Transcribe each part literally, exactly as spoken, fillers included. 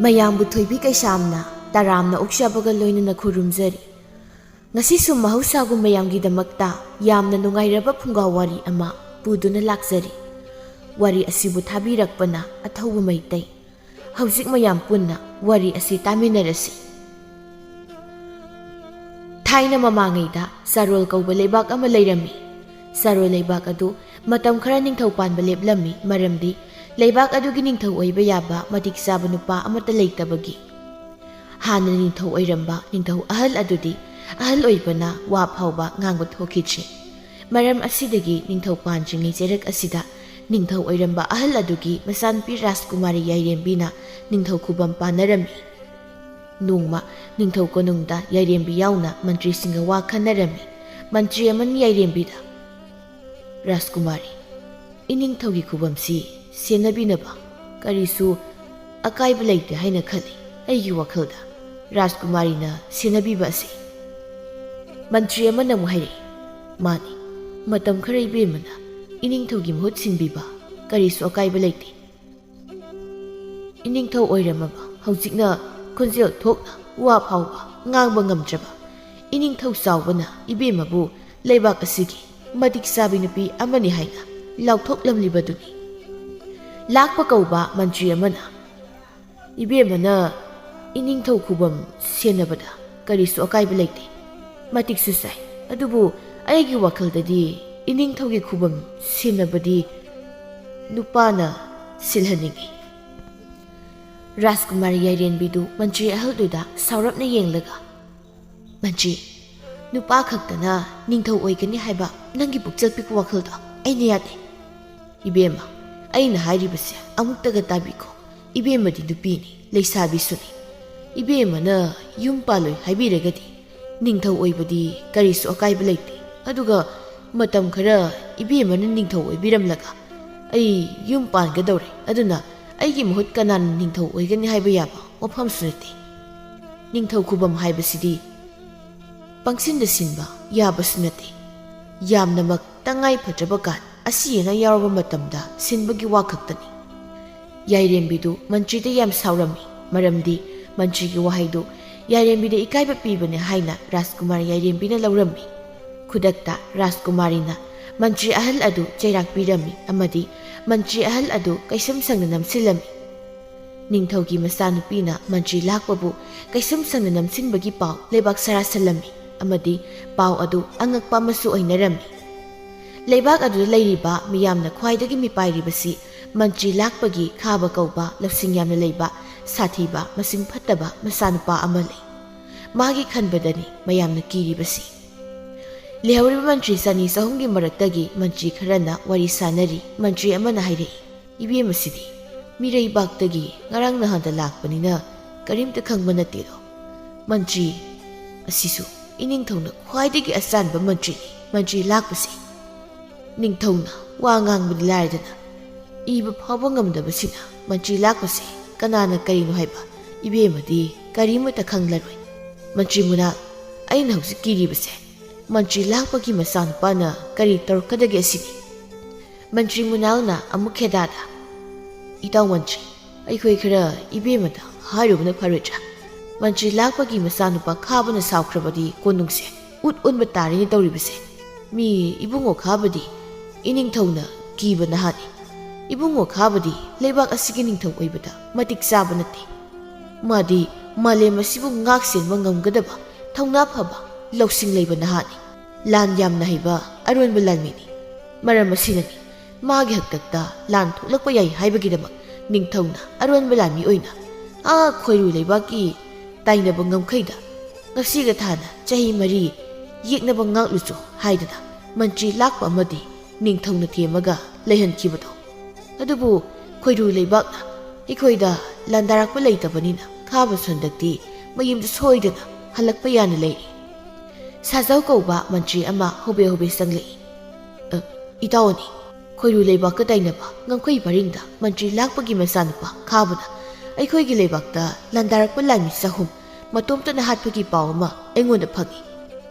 ꯃꯌꯥꯝꯕꯨ ꯊꯣꯏꯕꯤ ꯀꯩꯁꯥꯝꯅ ꯇꯔꯥꯝꯅ ꯑꯣꯛꯆꯕꯒ ꯂꯣꯏꯅꯅ ꯈꯨꯔꯨꯝꯖꯔꯤ꯫ ꯉꯁꯤꯁꯨ ꯃꯍꯧꯁꯥꯒꯨꯝ ꯃꯌꯥꯝꯒꯤꯗꯃꯛꯇ ꯌꯥꯝꯅ ꯅꯨꯡꯉꯥꯏꯔꯕ ꯐꯨꯡꯒꯥ ꯋꯥꯔꯤ ꯑꯃ ꯄꯨꯗꯨꯅ ꯂꯥꯛꯆꯔꯤ꯫ ꯋꯥꯔꯤ ꯑꯁꯤꯕꯨ ꯊꯥꯕꯤꯔꯛꯄꯅ ꯑꯊꯧꯕ ꯃꯩꯇꯩ꯫ ꯍꯧꯖꯤꯛ ꯃꯌꯥꯝ ꯄꯨꯟꯅ ꯋꯥꯔꯤ ꯑꯁꯤ ꯇꯥꯃꯤꯟꯅꯔꯁꯤ꯫ ꯊꯥꯏꯅ ꯃꯃꯥꯡꯉꯩꯗ ꯆꯥꯔꯣꯜ ꯀꯧꯕ ꯂꯩꯕꯥꯛ ꯑꯃ ꯂꯩꯔꯝꯃꯤ꯫ ꯆꯥꯔꯣꯜ ꯂꯩꯕꯥꯛ ꯑꯗꯨ ꯃꯇꯝ ꯈꯔ ꯅꯤꯡꯊꯧ ꯄꯥꯟꯕ ꯂꯦꯞꯂꯝꯃꯤ, ꯃꯔꯝꯗꯤ ꯂꯩꯕꯥꯛ ꯑꯗꯨꯒꯤ ꯅꯤꯡꯊꯧ ꯑꯣꯏꯕ ꯌꯥꯕ ꯃꯇꯤꯛ ꯆꯥꯕ ꯅꯨꯄꯥ ꯑꯃꯠꯇ ꯂꯩꯇꯕꯒꯤ꯫ ꯍꯥꯟꯅ ꯅꯤꯡꯊꯧ ꯑꯣꯏꯔꯝꯕ ꯅꯤꯡꯊꯧ ꯑꯍꯜ ꯑꯗꯨꯗꯤ ꯑꯍꯜ ꯑꯣꯏꯕꯅ ꯋꯥ ꯐꯥꯎꯕ ꯉꯥꯡꯕ ꯊꯣꯛꯈꯤꯗ꯭ꯔꯤ꯫ ꯃꯔꯝ ꯑꯁꯤꯗꯒꯤ ꯅꯤꯡꯊꯧ ꯄꯥꯟꯗ꯭ꯔꯤꯉꯩ ꯆꯩꯔꯛ ꯑꯁꯤꯗ ꯅꯤꯡꯊꯧ ꯑꯣꯏꯔꯝꯕ ꯑꯍꯜ ꯑꯗꯨꯒꯤ ꯃꯆꯥꯅꯨꯄꯤ ꯔꯥꯖꯀꯨꯃꯥꯔꯤ ꯌꯥꯏꯔꯦꯝꯕꯤꯅ ꯅꯤꯡꯊꯧ ꯈꯨꯕꯝ ꯄꯥꯟꯅꯔꯝꯃꯤ꯫ ꯅꯣꯡꯃ ꯅꯤꯡꯊꯧ ꯀꯣꯅꯨꯡꯗ ꯌꯥꯏꯔꯦꯝꯕꯤ ꯂꯥꯎꯅ ꯃꯟꯇ꯭ꯔꯤꯁꯤꯡꯒ ꯋꯥ ꯈꯟꯅꯔꯝꯃꯤ꯫ ꯃꯟꯇ꯭ꯔꯤ ꯑꯃꯅ ꯌꯥꯏꯔꯦꯝꯕꯤꯗ, "ꯔꯥꯖꯀꯨꯃꯥꯔꯤ, ꯏꯅꯤꯡꯊꯧꯒꯤ ꯈꯨꯕꯝꯁꯤ ꯁꯦꯟꯅꯕꯤꯅꯕ ꯀꯔꯤꯁꯨ ꯑꯀꯥꯏꯕ ꯂꯩꯇꯦ ꯍꯥꯏꯅ ꯈꯜꯂꯤ꯫ ꯑꯩꯒꯤ ꯋꯥꯈꯜꯗ ꯔꯥꯖꯀꯨꯃꯥꯔꯤꯅ ꯁꯦꯟꯅꯕꯤꯕ ꯑꯁꯤ"꯫ ꯃꯟꯇ꯭ꯔꯤ ꯑꯃꯅ ꯑꯃꯨꯛ ꯍꯥꯏꯔꯛꯏ, "ꯃꯥꯅꯤ, ꯃꯇꯝ ꯈꯔ ꯏꯕꯦꯝꯃꯅ ꯏꯅꯤꯡꯊꯧꯒꯤ ꯃꯍꯨꯠ ꯁꯤꯟꯕꯤꯕ ꯀꯔꯤꯁꯨ ꯑꯀꯥꯏꯕ ꯂꯩꯇꯦ"꯫ ꯏꯅꯤꯡꯊꯧ ꯑꯣꯏꯔꯝꯃꯕ ꯍꯧꯖꯤꯛꯅ ꯈꯣꯟꯖꯦꯜ ꯊꯣꯛꯅ ꯋꯥ ꯐꯥꯎꯕ ꯉꯥꯡꯕ ꯉꯝꯗ꯭ꯔꯕ ꯏꯅꯤꯡꯊꯧ ꯆꯥꯎꯕꯅ ꯏꯕꯦꯝꯃꯕꯨ ꯂꯩꯕꯥꯛ ꯑꯁꯤꯒꯤ ꯃꯇꯤꯛ ꯆꯥꯕꯤ ꯅꯨꯄꯤ ꯑꯃꯅꯤ ꯍꯥꯏꯅ ꯂꯥꯎꯊꯣꯛꯂꯝꯂꯤꯕꯗꯨꯅꯤ꯫ ꯂꯥꯛꯄ ꯀꯧꯕ ꯃꯟꯇ꯭ꯔꯤ ꯑꯃꯅ, "ꯏꯕꯦꯝꯃꯅ ꯏꯅꯤꯡꯊꯧ ꯈꯨꯕꯝ ꯁꯦꯟꯅꯕꯗ ꯀꯔꯤꯁꯨ ꯑꯀꯥꯏꯕ ꯂꯩꯇꯦ, ꯃꯇꯤꯛꯁꯨ ꯆꯥꯏ꯫ ꯑꯗꯨꯕꯨ ꯑꯩꯒꯤ ꯋꯥꯈꯜꯗꯗꯤ ꯏꯅꯤꯡꯊꯧꯒꯤ ꯈꯨꯕꯝ ꯁꯦꯟꯅꯕꯗꯤ ꯅꯨꯄꯥꯅ ꯁꯤꯜꯍꯟꯅꯤꯡꯏ"꯫ ꯔꯥꯖꯀꯨꯃꯥꯔꯤ ꯌꯥꯏꯔꯦꯝꯕꯤꯗꯨ ꯃꯟꯇ꯭ꯔꯤ ꯑꯍꯜꯗꯨꯗ ꯁꯥꯎꯔꯞꯅ ꯌꯦꯡꯂꯒ, "ꯃꯟꯇ꯭ꯔꯤ, ꯅꯨꯄꯥ ꯈꯛꯇꯅ ꯅꯤꯡꯊꯧ ꯑꯣꯏꯒꯅꯤ ꯍꯥꯏꯕ ꯅꯪꯒꯤ ꯄꯨꯛꯆꯦꯜ ꯄꯤꯛꯄ ꯋꯥꯈꯜꯗꯣ ꯑꯩꯅ ꯌꯥꯗꯦ꯫ ꯏꯕꯦꯝꯃ, ꯑꯩꯅ ꯍꯥꯏꯔꯤꯕꯁꯦ ꯑꯃꯨꯛꯇꯒ ꯇꯥꯕꯤꯈꯣ꯫ ꯏꯕꯦꯝꯃꯗꯤ ꯅꯨꯄꯤꯅꯤ, ꯂꯩꯁꯥꯕꯤꯁꯨꯅꯤ꯫ ꯏꯕꯦꯝꯃꯅ ꯌꯨꯝ ꯄꯥꯜꯂꯣꯏ ꯍꯥꯏꯕꯤꯔꯒꯗꯤ ꯅꯤꯡꯊꯧ ꯑꯣꯏꯕꯗꯤ ꯀꯔꯤꯁꯨ ꯑꯀꯥꯏꯕ ꯂꯩꯇꯦ꯫ ꯑꯗꯨꯒ ꯃꯇꯝ ꯈꯔ ꯏꯕꯦꯝꯃꯅ ꯅꯤꯡꯊꯧ ꯑꯣꯏꯕꯤꯔꯝꯂꯒ ꯑꯩ ꯌꯨꯝ ꯄꯥꯟꯒꯗꯧꯔꯦ, ꯑꯗꯨꯅ ꯑꯩꯒꯤ ꯃꯍꯨꯠ ꯀꯅꯥꯅ ꯅꯤꯡꯊꯧ ꯑꯣꯏꯒꯅꯤ ꯍꯥꯏꯕ ꯌꯥꯕ ꯋꯥꯐꯝꯁꯨ ꯅꯠꯇꯦ꯫ ꯅꯤꯡꯊꯧ ꯈꯨꯕꯝ ꯍꯥꯏꯕꯁꯤꯗꯤ ꯄꯪꯁꯤꯟꯗ ꯁꯤꯟꯕ ꯌꯥꯕꯁꯨ ꯅꯠꯇꯦ꯫ ꯌꯥꯝꯅꯃꯛ ꯇꯉꯥꯏ ꯐꯗ꯭ꯔꯕ ꯀꯥꯟ ꯑꯁꯤ ꯑꯅꯥ ꯌꯥꯎꯔꯕ ꯃꯇꯝꯗ ꯁꯤꯟꯕꯒꯤ ꯋꯥ ꯈꯛꯇꯅꯤ"꯫ ꯌꯥꯏꯔꯦꯝꯕꯤꯗꯨ ꯃꯟꯇ꯭ꯔꯤꯗ ꯌꯥꯝ ꯁꯥꯎꯔꯝꯃꯤ꯫ ꯃꯔꯝꯗꯤ ꯃꯟꯇ꯭ꯔꯤꯒꯤ ꯋꯥꯍꯩꯗꯨ ꯌꯥꯏꯔꯦꯝꯕꯤꯗ ꯏꯀꯥꯏꯕ ꯄꯤꯕꯅꯤ ꯍꯥꯏꯅ ꯔꯥꯖꯀꯨꯃꯥꯔ ꯌꯥꯏꯔꯦꯝꯕꯤꯅ ꯂꯧꯔꯝꯃꯤ꯫ ꯈꯨꯗꯛꯇ ꯔꯥꯖꯀꯨꯃꯥꯔꯤꯅ ꯃꯟꯇ꯭ꯔꯤ ꯑꯍꯜ ꯑꯗꯨ ꯆꯩꯔꯥꯛ ꯄꯤꯔꯝꯃꯤ ꯑꯃꯗꯤ ꯃꯟꯇ꯭ꯔꯤ ꯑꯍꯜ ꯑꯗꯨ ꯀꯩꯁꯨꯝ ꯁꯪꯅ ꯅꯝꯁꯤꯜꯂꯝꯃꯤ꯫ ꯅꯤꯡꯊꯧꯒꯤ ꯃꯆꯥꯅꯨꯄꯤꯅ ꯃꯟꯇ꯭ꯔꯤ ꯂꯥꯛꯄꯕꯨ ꯀꯩꯁꯨꯝ ꯁꯪꯅ ꯅꯝꯁꯤꯟꯕꯒꯤ ꯄꯥꯎ ꯂꯩꯕꯥꯛ ꯁꯔꯥ ꯁꯜꯂꯝꯃꯤ ꯑꯃꯗꯤ ꯄꯥꯎ ꯑꯗꯨ ꯑꯉꯛꯄ ꯑꯃꯁꯨ ꯑꯣꯏꯅꯔꯝꯃꯤ꯫ ꯂꯩꯕꯥꯛ ꯑꯗꯨꯗ ꯂꯩꯔꯤꯕ ꯃꯤꯌꯥꯝꯅ ꯈ꯭ꯋꯥꯏꯗꯒꯤ ꯃꯤꯄꯥꯏꯔꯤꯕꯁꯤ ꯃꯟꯇ꯭ꯔꯤ ꯂꯥꯛꯄꯒꯤ ꯈꯥꯕ ꯀꯧꯕ ꯂꯧꯁꯤꯡ ꯌꯥꯝꯅ ꯂꯩꯕ, ꯁꯥꯊꯤꯕ, ꯃꯁꯤꯡ ꯐꯠꯇꯕ ꯃꯆꯥꯅꯨꯄꯥ ꯑꯃ ꯂꯩ꯫ ꯃꯥꯒꯤ ꯈꯟꯕꯗꯅꯤ ꯃꯌꯥꯝꯅ ꯀꯤꯔꯤꯕꯁꯤ꯫ ꯂꯩꯍꯧꯔꯤꯕ ꯃꯟꯇ꯭ꯔꯤ ꯆꯅꯤ ꯆꯍꯨꯝꯒꯤ ꯃꯔꯛꯇꯒꯤ ꯃꯟꯇ꯭ꯔꯤ ꯈꯔꯅ ꯋꯥꯔꯤ ꯁꯥꯅꯔꯤ꯫ ꯃꯟꯇ꯭ꯔꯤ ꯑꯃꯅ ꯍꯥꯏꯔꯛꯏ, "ꯏꯕꯦꯝꯃꯁꯤꯗꯤ ꯃꯤꯔꯩꯕꯥꯛꯇꯒꯤ ꯉꯔꯥꯡ ꯅꯍꯥꯟꯗ ꯂꯥꯛꯄꯅꯤꯅ ꯀꯔꯤꯝꯇ ꯈꯪꯕ ꯅꯠꯇꯦꯗꯣ꯫ ꯃꯟꯇ꯭ꯔꯤ ꯑꯁꯤꯁꯨ ꯏꯅꯤꯡꯊꯧꯅ ꯈ꯭ꯋꯥꯏꯗꯒꯤ ꯑꯆꯥꯟꯕ ꯃꯟꯇ꯭ꯔꯤꯅꯤ꯫ ꯃꯟꯇ꯭ꯔꯤ ꯂꯥꯛꯄꯁꯤ ꯅꯤꯡꯊꯧꯅ ꯋꯥ ꯉꯥꯡꯕꯗꯤ ꯂꯥꯏꯔꯗꯅ ꯏꯕ ꯐꯥꯎꯕ ꯉꯝꯗꯕꯁꯤꯅ ꯃꯟꯇ꯭ꯔꯤ ꯂꯥꯛꯄꯁꯦ ꯀꯅꯥꯅ ꯀꯔꯤꯅꯣ ꯍꯥꯏꯕ ꯏꯕꯦꯝꯃꯗꯤ ꯀꯔꯤꯃꯠꯇ ꯈꯪꯂꯔꯣꯏ꯫ ꯃꯟꯇ꯭ꯔꯤ ꯃꯨꯅꯥꯜ, ꯑꯩꯅ ꯍꯧꯖꯤꯛ ꯀꯤꯔꯤꯕꯁꯦ ꯃꯟꯇ꯭ꯔꯤ ꯂꯥꯛꯄꯒꯤ ꯃꯆꯥꯅꯨꯄꯥꯅ ꯀꯔꯤ ꯇꯧꯔꯛꯀꯗꯒꯦ ꯑꯁꯤꯅꯤ꯫" ꯃꯟꯇ꯭ꯔꯤ ꯃꯨꯅꯥꯜꯅ ꯑꯃꯨꯛ ꯈꯦꯗꯥꯗ, "ꯏꯇꯥꯎ ꯃꯟꯇ꯭ꯔꯤ, ꯑꯩꯈꯣꯏ ꯈꯔ ꯏꯕꯦꯝꯃꯗ ꯍꯥꯏꯔꯨꯕꯅ ꯐꯔꯣꯏꯗ꯭ꯔꯥ? ꯃꯟꯇ꯭ꯔꯤ ꯂꯥꯛꯄꯒꯤ ꯃꯆꯥꯅꯨꯄꯥ ꯈꯥꯕꯅ ꯁꯥꯎꯈ꯭ꯔꯕꯗꯤ ꯀꯣꯅꯨꯡꯁꯦ ꯎꯠ ꯑꯣꯟꯕ ꯇꯥꯔꯦꯅꯦ ꯇꯧꯔꯤꯕꯁꯦ꯫ ꯃꯤ ꯏꯕꯨꯡꯉꯣ ꯈꯥꯕꯗꯤ ꯏꯅꯤꯡꯊꯧꯅ ꯀꯤꯕ ꯅꯍꯥꯅꯤ꯫ ꯏꯕꯨꯡꯉꯣ ꯈꯥꯕꯗꯤ ꯂꯩꯕꯥꯛ ꯑꯁꯤꯒꯤ ꯅꯤꯡꯊꯧ ꯑꯣꯏꯕꯗ ꯃꯇꯤꯛ ꯆꯥꯕ ꯅꯠꯇꯦ꯫ ꯃꯥꯗꯤ ꯃꯥꯂꯦꯝ ꯑꯁꯤꯕꯨ ꯉꯥꯛ ꯁꯦꯟꯕ ꯉꯝꯒꯗꯕ ꯊꯧꯅꯥ ꯐꯕ, ꯂꯧꯁꯤꯡ ꯂꯩꯕ ꯅꯍꯥꯅꯤ꯫ ꯂꯥꯟ ꯌꯥꯝꯅ ꯍꯩꯕ ꯑꯔꯣꯟꯕ ꯂꯥꯟꯃꯤꯅꯤ꯫ ꯃꯔꯝ ꯑꯁꯤꯅꯅꯤ ꯃꯥꯒꯤ ꯍꯥꯛꯇꯛꯇ ꯂꯥꯟ ꯊꯣꯛꯂꯛꯄ ꯌꯥꯏ ꯍꯥꯏꯕꯒꯤꯗꯃꯛ ꯅꯤꯡꯊꯧꯅ ꯑꯔꯣꯟꯕ ꯂꯥꯟꯃꯤ ꯑꯣꯏꯅ ꯑꯥ ꯈꯣꯏꯔꯨ ꯂꯩꯕꯥꯛꯀꯤ ꯇꯥꯏꯅꯕ ꯉꯝꯈꯩꯗ ꯉꯁꯤꯒ ꯊꯥꯅ ꯆꯍꯤ ꯃꯔꯤ ꯌꯦꯛꯅꯕ ꯉꯥꯛꯂꯨꯆꯣ ꯍꯥꯏꯗꯅ ꯃꯟꯇ꯭ꯔꯤ ꯂꯥꯛꯄ ꯑꯃꯗꯤ ꯅꯤꯡꯊꯧꯅ ꯊꯦꯝꯃꯒ ꯂꯩꯍꯟꯈꯤꯕꯗꯣ꯫ ꯑꯗꯨꯕꯨ ꯈꯣꯏꯔꯨ ꯂꯩꯕꯥꯛꯅ ꯑꯩꯈꯣꯏꯗ ꯂꯥꯟꯗꯥꯔꯛꯄ ꯂꯩꯇꯕꯅꯤꯅ ꯈꯥꯕꯁꯨ ꯍꯟꯗꯛꯇꯤ ꯃꯌꯨꯝꯗ ꯁꯣꯏꯗꯅ ꯍꯜꯂꯛꯄ ꯌꯥꯅ ꯂꯩꯔꯤ꯫" ꯁꯥꯖꯧ ꯀꯧꯕ ꯃꯟꯇ꯭ꯔꯤ ꯑꯃ ꯍꯣꯕꯦ ꯍꯣꯕꯦ ꯆꯪꯂꯛꯏ꯫ "ꯑ, ꯏꯇꯥꯎꯅꯤ, ꯈꯣꯏꯔꯨ ꯂꯩꯕꯥꯛꯀ ꯇꯥꯏꯅꯕ ꯉꯝꯈꯩ ꯄꯔꯤꯡꯗ ꯃꯟꯇ꯭ꯔꯤ ꯂꯥꯛꯄꯒꯤ ꯃꯆꯥꯅꯨꯄꯥ ꯈꯥꯕꯅ ꯑꯩꯈꯣꯏꯒꯤ ꯂꯩꯕꯥꯛꯇ ꯂꯥꯟꯗꯥꯔꯛꯄ ꯂꯥꯟꯃꯤ ꯆꯍꯨꯝ ꯃꯇꯣꯝꯇꯅ ꯍꯥꯠꯄꯒꯤ ꯄꯥꯎ ꯑꯃ ꯑꯩꯉꯣꯟꯗ ꯐꯪꯏ꯫"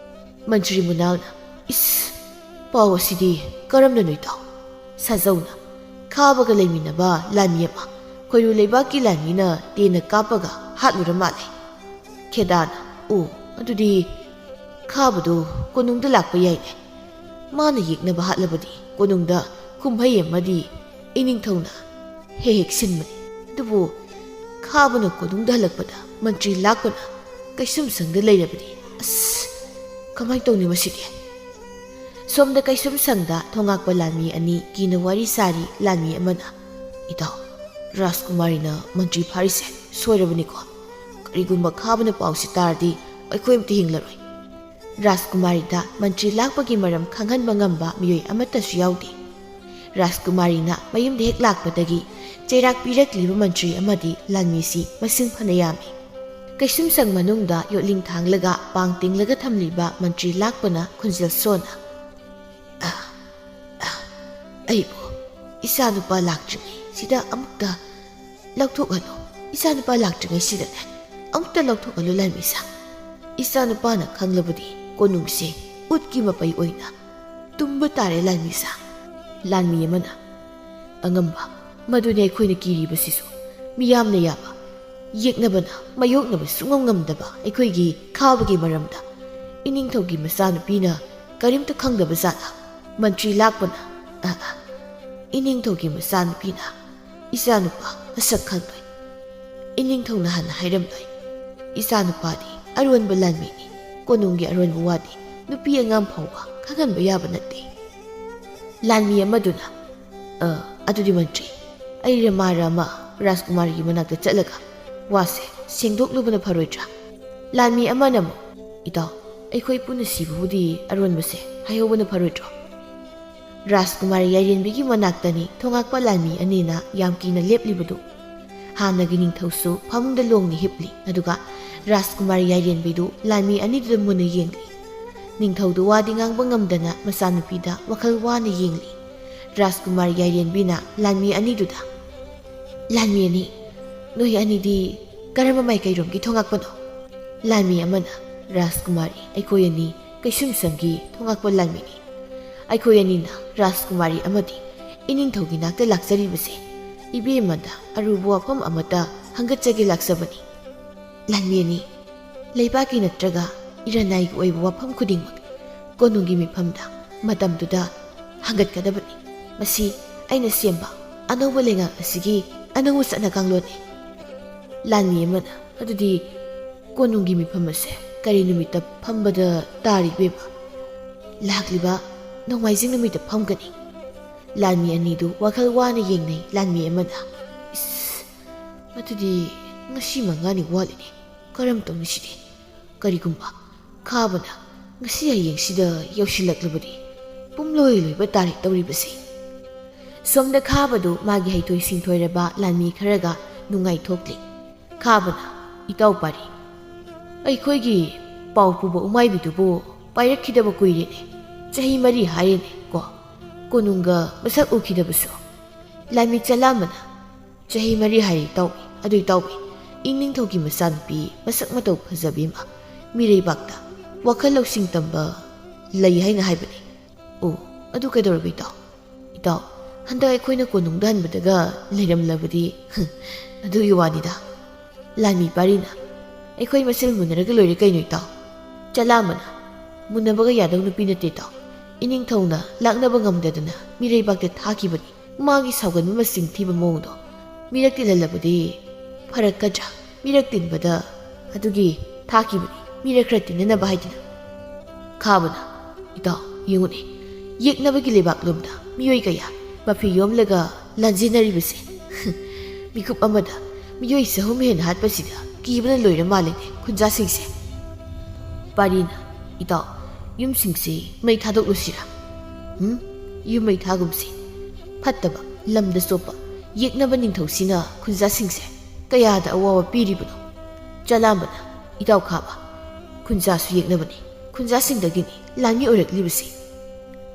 ꯃꯟꯇ꯭ꯔꯤ ꯃꯨꯅꯥꯜꯅ, "ꯏꯁ, ꯄꯥꯎ ꯑꯁꯤꯗꯤ ꯀꯔꯝꯅꯅꯣ ꯏꯇꯥꯎ?" ꯁꯥꯖꯧꯅ, "ꯈꯥꯕꯒ ꯂꯩꯃꯤꯟꯅꯕ ꯂꯥꯟꯃꯤ ꯑꯃ ꯈꯣꯏꯔꯨ ꯂꯩꯕꯥꯛꯀꯤ ꯂꯥꯟꯃꯤꯅ ꯇꯦꯟꯅ ꯀꯥꯞꯄꯒ ꯍꯥꯠꯂꯨꯔ ꯃꯥꯜꯂꯦ꯫ ꯈꯦꯗꯥꯅ, "ꯑꯣ, ꯑꯗꯨꯗꯤ ꯈꯥꯕꯗꯨ ꯀꯣꯅꯨꯡꯗ ꯂꯥꯛꯄ ꯌꯥꯏꯅꯦ꯫ ꯃꯥꯅ ꯌꯦꯛꯅꯕ ꯍꯥꯠꯂꯕꯗꯤ ꯀꯣꯅꯨꯡꯗ ꯀꯨꯝꯍꯩ ꯑꯃꯗꯤ ꯏꯅꯤꯡꯊꯧꯅ ꯍꯦꯛ ꯍꯦꯛ ꯁꯤꯟꯕꯅꯤ꯫ ꯑꯗꯨꯕꯨ ꯈꯥꯕꯅ ꯀꯣꯅꯨꯡꯗ ꯍꯜꯂꯛꯄꯗ ꯃꯟꯇ꯭ꯔꯤ ꯂꯥꯛꯄꯅ ꯀꯩꯁꯨꯝꯁꯪꯗ ꯂꯩꯔꯕꯗꯤ꯫ ꯑꯁ, ꯀꯃꯥꯏꯅ ꯇꯧꯅꯤ ꯃꯁꯤꯗꯤ?" ꯁꯣꯝꯗ ꯀꯩꯁꯨꯝꯁꯪꯗ ꯊꯣꯉꯥꯛꯄ ꯂꯥꯟꯃꯤ ꯑꯅꯤ ꯀꯤꯅ ꯋꯥꯔꯤ ꯁꯥꯔꯤ꯫ ꯂꯥꯟꯃꯤ ꯑꯃꯅ, "ꯏꯇꯥꯎ, ꯔꯥꯖꯀꯨꯃꯥꯔꯤꯅ ꯃꯟꯇ꯭ꯔꯤ ꯐꯥꯔꯤꯁꯦ ꯁꯣꯏꯔꯕꯅꯤꯀꯣ꯫ ꯀꯔꯤꯒꯨꯝꯕ ꯈꯥꯕꯅ ꯄꯥꯎꯁꯤ ꯇꯥꯔꯗꯤ ꯑꯩꯈꯣꯏ ꯑꯝꯇ ꯍꯤꯡꯂꯔꯣꯏ꯫" ꯔꯥꯖꯀꯨꯃꯥꯔꯤꯗ ꯃꯟꯇ꯭ꯔꯤ ꯂꯥꯛꯄꯒꯤ ꯃꯔꯝ ꯈꯪꯍꯟꯕ ꯉꯝꯕ ꯃꯤꯑꯣꯏ ꯑꯃꯠꯇꯁꯨ ꯌꯥꯎꯗꯦ꯫ ꯔꯥꯖꯀꯨꯃꯥꯔꯤꯅ ꯃꯌꯨꯝꯗ ꯍꯦꯛ ꯂꯥꯛꯄꯗꯒꯤ ꯆꯩꯔꯥꯛ ꯄꯤꯔꯛꯂꯤꯕ ꯃꯟꯇ꯭ꯔꯤ ꯑꯃꯗꯤ ꯂꯥꯟꯃꯤꯁꯤ ꯃꯁꯤꯡ ꯐꯅ ꯌꯥꯝꯃꯤ꯫ ꯀꯩꯁꯨꯝꯁꯪ ꯃꯅꯨꯡꯗ ꯌꯣꯠꯂꯤꯡ ꯊꯥꯡꯂꯒ ꯄꯥꯡ ꯇꯤꯡꯂꯒ ꯊꯝꯂꯤꯕ ꯃꯟꯇ꯭ꯔꯤ ꯂꯥꯛꯄꯅ ꯈꯣꯟꯖꯦꯜ ꯁꯣꯟꯅ, "ꯑ, ꯑ, ꯑꯩꯕꯨ ꯏꯆꯥꯅꯨꯄꯥ ꯂꯥꯛꯇ꯭ꯔꯤꯉꯩ ꯁꯤꯗ ꯑꯃꯨꯛꯇ ꯂꯧꯊꯣꯛꯍꯜꯂꯨ꯫ ꯏꯆꯥꯅꯨꯄꯥ ꯂꯥꯛꯇ꯭ꯔꯤꯉꯩ ꯁꯤꯗꯅꯦ ꯑꯃꯨꯛꯇ ꯂꯧꯊꯣꯛꯍꯜꯂꯨ ꯂꯥꯟꯃꯤꯁꯥ꯫ ꯏꯆꯥꯅꯨꯄꯥꯅ ꯈꯪꯂꯕꯗꯤ ꯀꯣꯅꯨꯡꯁꯦ ꯎꯠꯀꯤ ꯃꯄꯩ ꯑꯣꯏꯅ ꯇꯨꯝꯕ ꯇꯥꯔꯦ ꯂꯥꯟꯃꯤꯁꯥ꯫" ꯂꯥꯟꯃꯤ ꯑꯃꯅ, "ꯑꯉꯝꯕ, ꯃꯗꯨꯅꯤ ꯑꯩꯈꯣꯏꯅ ꯀꯤꯔꯤꯕꯁꯤꯁꯨ꯫ ꯃꯤꯌꯥꯝꯅ ꯌꯥꯕ, ꯌꯦꯛꯅꯕꯅ ꯃꯥꯌꯣꯛꯅꯕ ꯁꯨꯡꯉꯝ ꯉꯝꯗꯕ ꯑꯩꯈꯣꯏꯒꯤ ꯈꯥꯕꯒꯤ ꯃꯔꯝꯗ ꯏꯅꯤꯡꯊꯧꯒꯤ ꯃꯆꯥꯅꯨꯄꯤꯅ ꯀꯔꯤꯝꯇ ꯈꯪꯗꯕ ꯖꯥꯠꯂ?" ꯃꯟꯇ꯭ꯔꯤ ꯂꯥꯛꯄꯅ, "ꯑ, ꯑ, ꯏꯅꯤꯡꯊꯧꯒꯤ ꯃꯆꯥꯅꯨꯄꯤꯅ ꯏꯆꯥꯅꯨꯄꯥ ꯃꯁꯛ ꯈꯪꯂꯣꯏ꯫ ꯏꯅꯤꯡꯊꯧꯅ ꯍꯥꯟꯅ ꯍꯥꯏꯔꯝꯂꯣꯏ꯫ ꯏꯆꯥꯅꯨꯄꯥꯗꯤ ꯑꯔꯣꯟꯕ ꯂꯥꯟꯃꯤꯅꯤ꯫ ꯀꯣꯅꯨꯡꯒꯤ ꯑꯔꯣꯟꯕ ꯋꯥꯗꯤ ꯅꯨꯄꯤ ꯑꯉꯥꯡ ꯐꯥꯎꯕ ꯈꯪꯍꯟꯕ ꯌꯥꯕ ꯅꯠꯇꯦ꯫" ꯂꯥꯟꯃꯤ ꯑꯃꯗꯨꯅ, "ꯑ, ꯑꯗꯨꯗꯤ ꯃꯟꯇ꯭ꯔꯤ, ꯑꯩ ꯔꯃꯥꯔ ꯑꯃ ꯔꯥꯖꯀꯨꯃꯥꯔꯤꯒꯤ ꯃꯅꯥꯛꯇ ꯆꯠꯂꯒ ꯋꯥꯁꯦ ꯁꯦꯡꯗꯣꯛꯂꯨꯕꯅ ꯐꯔꯣꯏꯗ꯭ꯔꯥ?" ꯂꯥꯟꯃꯤ ꯑꯃꯅ ꯑꯃꯨꯛ, "ꯏꯇꯥꯎ, ꯑꯩꯈꯣꯏ ꯄꯨꯟꯅ ꯁꯤꯕꯕꯨꯗꯤ ꯑꯔꯣꯟꯕꯁꯦ ꯍꯥꯏꯍꯧꯕꯅ ꯐꯔꯣꯏꯗ꯭ꯔꯣ?" ꯔꯥꯖꯀꯨꯃꯥꯔꯤ ꯌꯥꯏꯔꯦꯟꯕꯤꯒꯤ ꯃꯅꯥꯛꯇꯅꯤ ꯊꯣꯉꯥꯛꯄ ꯂꯥꯟꯃꯤ ꯑꯅꯤꯅ ꯌꯥꯝ ꯀꯤꯅ ꯂꯦꯞꯂꯤꯕꯗꯨ꯫ ꯍꯥꯟꯅꯒꯤ ꯅꯤꯡꯊꯧꯁꯨ ꯐꯃꯨꯡꯗ ꯂꯣꯡꯅ ꯍꯤꯞꯂꯤ, ꯑꯗꯨꯒ ꯔꯥꯖꯀꯨꯃꯥꯔꯤ ꯌꯥꯏꯔꯦꯟꯕꯤꯗꯨ ꯂꯥꯟꯃꯤ ꯑꯅꯤꯗꯨꯗ ꯃꯨꯟꯅ ꯌꯦꯡꯂꯤ꯫ ꯅꯤꯡꯊꯧꯗꯨ ꯋꯥꯗꯤ ꯉꯥꯡꯕ ꯉꯝꯗꯅ ꯃꯆꯥꯅꯨꯄꯤꯗ ꯋꯥꯈꯜ ꯋꯥꯅ ꯌꯦꯡꯂꯤ꯫ ꯔꯥꯖꯀꯨꯃꯥꯔꯤ ꯌꯥꯏꯔꯦꯟꯕꯤꯅ ꯂꯥꯟꯃꯤ ꯑꯅꯤꯗꯨꯗ, "ꯂꯥꯟꯃꯤ ꯑꯅꯤ, ꯅꯣꯏ ꯑꯅꯤꯗꯤ ꯀꯔꯝꯕ ꯃꯥꯏꯀꯩꯔꯣꯝꯒꯤ ꯊꯣꯉꯥꯛꯄꯅꯣ?" ꯂꯥꯟꯃꯤ ꯑꯃꯅ, "ꯔꯥꯖꯀꯨꯃꯥꯔꯤ, ꯑꯩꯈꯣꯏ ꯑꯅꯤ ꯀꯩꯁꯨꯝꯁꯪꯒꯤ ꯊꯣꯉꯥꯛꯄ ꯂꯥꯟꯃꯤꯅꯤ꯫ ꯑꯩꯈꯣꯏ ꯑꯅꯤꯅ ꯔꯥꯖꯀꯨꯃꯥꯔꯤ ꯑꯃꯗꯤ ꯏꯅꯤꯡꯊꯧꯒꯤ ꯅꯥꯛꯇ ꯂꯥꯛꯆꯔꯤꯕꯁꯦ ꯏꯕꯦꯝꯃꯗ ꯑꯔꯨꯕ ꯋꯥꯐꯝ ꯑꯃꯠꯇ ꯍꯪꯒꯠꯆꯒꯦ ꯂꯥꯛꯆꯕꯅꯤ꯫ ꯂꯥꯟꯃꯤ ꯑꯅꯤ, ꯂꯩꯕꯥꯛꯀꯤ ꯅꯠꯇ꯭ꯔꯒ ꯏꯔꯅꯥꯏꯒꯤ ꯑꯣꯏꯕ ꯋꯥꯐꯝ ꯈꯨꯗꯤꯡꯃꯛ ꯀꯣꯅꯨꯡꯒꯤ ꯃꯤꯐꯝꯗ ꯃꯇꯝꯗꯨꯗ ꯍꯪꯒꯠꯀꯗꯕꯅꯤ꯫ ꯃꯁꯤ ꯑꯩꯅ ꯁꯦꯝꯕ ꯑꯅꯧꯕ ꯂꯩꯉꯥꯛ ꯑꯁꯤꯒꯤ ꯑꯅꯧꯕ ꯆꯠꯅ ꯀꯥꯡꯂꯣꯟꯅꯤ꯫ ꯂꯥꯟꯃꯤ ꯑꯃꯅ, ꯑꯗꯨꯗꯤ ꯀꯣꯅꯨꯡꯒꯤ ꯃꯤꯐꯝ ꯑꯁꯦ ꯀꯔꯤ ꯅꯨꯃꯤꯠꯇ ꯐꯝꯕꯗ ꯇꯥꯔꯤꯕ? ꯂꯥꯛꯂꯤꯕ ꯅꯣꯡꯃꯥꯏꯖꯤꯡ ꯅꯨꯃꯤꯠꯇ ꯐꯝꯒꯅꯤ꯫ ꯂꯥꯟꯃꯤ ꯑꯅꯤꯗꯨ ꯋꯥꯈꯜ ꯋꯥꯅ ꯌꯦꯡꯅꯩ꯫ ꯂꯥꯟꯃꯤ ꯑꯃꯅ, "ꯏꯁ, ꯑꯗꯨꯗꯤ ꯉꯁꯤ ꯃꯉꯥꯅꯤ ꯋꯥꯠꯂꯤꯅꯦ꯫ ꯀꯔꯝ ꯇꯧꯅꯤ ꯁꯤꯗꯤ? ꯀꯔꯤꯒꯨꯝꯕ ꯈꯥꯕꯅ ꯉꯁꯤ ꯍꯌꯦꯡꯁꯤꯗ ꯌꯧꯁꯤꯜꯂꯛꯂꯕꯗꯤ ꯄꯨꯝꯂꯣꯏ ꯂꯣꯏꯕ ꯇꯥꯔꯦ ꯇꯧꯔꯤꯕꯁꯤ꯫" ꯁꯣꯝꯗ ꯈꯥꯕꯗꯨ ꯃꯥꯒꯤ ꯍꯩꯊꯣꯏ ꯁꯤꯡꯊꯣꯏꯔꯕ ꯂꯥꯟꯃꯤ ꯈꯔꯒ ꯅꯨꯡꯉꯥꯏꯊꯣꯛꯂꯤ꯫ ꯈꯥꯕꯅ, "ꯏꯇꯥꯎ ꯄꯥꯔꯤ, ꯑꯩꯈꯣꯏꯒꯤ ꯄꯥꯎ ꯄꯨꯕ ꯎꯃꯥꯏꯕꯤꯗꯨꯕꯨ ꯄꯥꯏꯔꯛꯈꯤꯗꯕ ꯀꯨꯏꯔꯦꯅꯦ꯫ ꯆꯍꯤ ꯃꯔꯤ ꯍꯥꯏꯔꯦꯅꯦ ꯀꯣ꯫ ꯀꯣꯅꯨꯡꯒ ꯃꯁꯛ ꯎꯈꯤꯗꯕꯁꯨ꯫" ꯂꯥꯟꯃꯤ ꯆꯂꯥꯝꯕꯅ, "ꯆꯍꯤ ꯃꯔꯤ ꯍꯥꯏꯔꯦ ꯏꯇꯥꯎꯕꯤ꯫ ꯑꯗꯨ ꯏꯇꯥꯎꯕꯤ, ꯏꯅꯤꯡꯊꯧꯒꯤ ꯃꯆꯥꯅꯨꯄꯤ ꯃꯁꯛ ꯃꯇꯧ ꯐꯖꯕꯤ ꯑꯃ ꯃꯤꯔꯩꯕꯥꯛꯇ ꯋꯥꯈꯜ ꯂꯧꯁꯤꯡ ꯇꯝꯕ ꯂꯩ ꯍꯥꯏꯅ ꯍꯥꯏꯕꯅꯤ꯫" "ꯑꯣ, ꯑꯗꯨ ꯀꯩꯗꯧꯔꯕ ꯏꯇꯥꯎ?" "ꯏꯇꯥꯎ, ꯍꯟꯗꯛ ꯑꯩꯈꯣꯏꯅ ꯀꯣꯅꯨꯡꯗ ꯍꯟꯕꯗꯒ ꯂꯩꯔꯝꯂꯕꯗꯤ, ꯑꯗꯨꯒꯤ ꯋꯥꯅꯤꯗ꯫" ꯂꯥꯟꯃꯤ ꯄꯥꯔꯤꯅ, "ꯑꯩꯈꯣꯏ ꯃꯁꯦꯜ ꯃꯨꯟꯅꯔꯒ ꯂꯣꯏꯔꯦ ꯀꯩꯅꯣ ꯏꯇꯥꯎ꯫" ꯆꯂꯥꯝꯕꯅ, "ꯃꯨꯟꯅꯕꯒ ꯌꯥꯗꯧ ꯅꯨꯄꯤ ꯅꯠꯇꯦ ꯏꯇꯥꯎ꯫ ꯏꯅꯤꯡꯊꯧꯅ ꯂꯥꯛꯅꯕ ꯉꯝꯗꯗꯅ ꯃꯤꯔꯩꯕꯥꯛꯇ ꯊꯥꯈꯤꯕꯅꯤ꯫ ꯃꯥꯒꯤ ꯁꯥꯎꯒꯟꯕ ꯃꯆꯤꯡ ꯊꯤꯕ ꯃꯑꯣꯡꯗꯣ ꯃꯤꯔꯛ ꯇꯤꯜꯍꯜꯂꯕꯗꯤ ꯐꯔꯛꯀꯗ꯭ꯔꯥ? ꯃꯤꯔꯛ ꯇꯤꯟꯕꯗ ꯑꯗꯨꯒꯤ ꯊꯥꯈꯤꯕꯅꯤ, ꯃꯤꯔꯛ ꯈꯔ ꯇꯤꯟꯅꯅꯕ ꯍꯥꯏꯗꯨꯅ꯫" ꯈꯥꯕꯅ, "ꯏꯇꯥꯎ, ꯌꯦꯡꯉꯨꯅꯦ, ꯌꯦꯛꯅꯕꯒꯤ ꯂꯩꯕꯥꯛꯂꯣꯝꯗ ꯃꯤꯑꯣꯏ ꯀꯌꯥ ꯃꯐꯤ ꯌꯣꯝꯂꯒ ꯂꯥꯟꯖꯦꯟꯅꯔꯤꯕꯁꯦ꯫ ꯃꯤꯀꯨꯞ ꯑꯃꯗ ꯃꯤꯑꯣꯏ ꯆꯍꯨꯝ ꯍꯦꯟꯅ ꯍꯥꯠꯄꯁꯤꯗ ꯀꯤꯕꯅ ꯂꯣꯏꯔ ꯃꯥꯜꯂꯦꯅꯦ ꯈꯨꯟꯖꯥꯁꯤꯡꯁꯦ꯫" ꯄꯥꯔꯤꯅ, "ꯏꯇꯥꯎ, ꯌꯨꯝꯁꯤꯡꯁꯤ ꯃꯩ ꯊꯥꯗꯣꯛꯂꯨꯁꯤꯔꯥ?" "ꯎꯝ, ꯌꯨꯝ ꯃꯩ ꯊꯥꯒꯨꯝꯁꯤ꯫ ꯐꯠꯇꯕ, ꯂꯝꯗ ꯆꯣꯞꯄ, ꯌꯦꯛꯅꯕ ꯅꯤꯡꯊꯧꯁꯤꯅ ꯈꯨꯟꯖꯥꯁꯤꯡꯁꯦ ꯀꯌꯥꯗ ꯑꯋꯥꯕ ꯄꯤꯔꯤꯕꯅꯣ?" ꯆꯂꯥꯝꯕꯅ, "ꯏꯇꯥꯎ ꯈꯥꯕ, ꯈꯨꯟꯖꯥꯁꯨ ꯌꯦꯛꯅꯕꯅꯤ, ꯈꯨꯟꯖꯥꯁꯤꯡꯗꯒꯤꯅꯤ ꯂꯥꯟꯃꯤ ꯑꯣꯏꯔꯛꯂꯤꯕꯁꯤ꯫"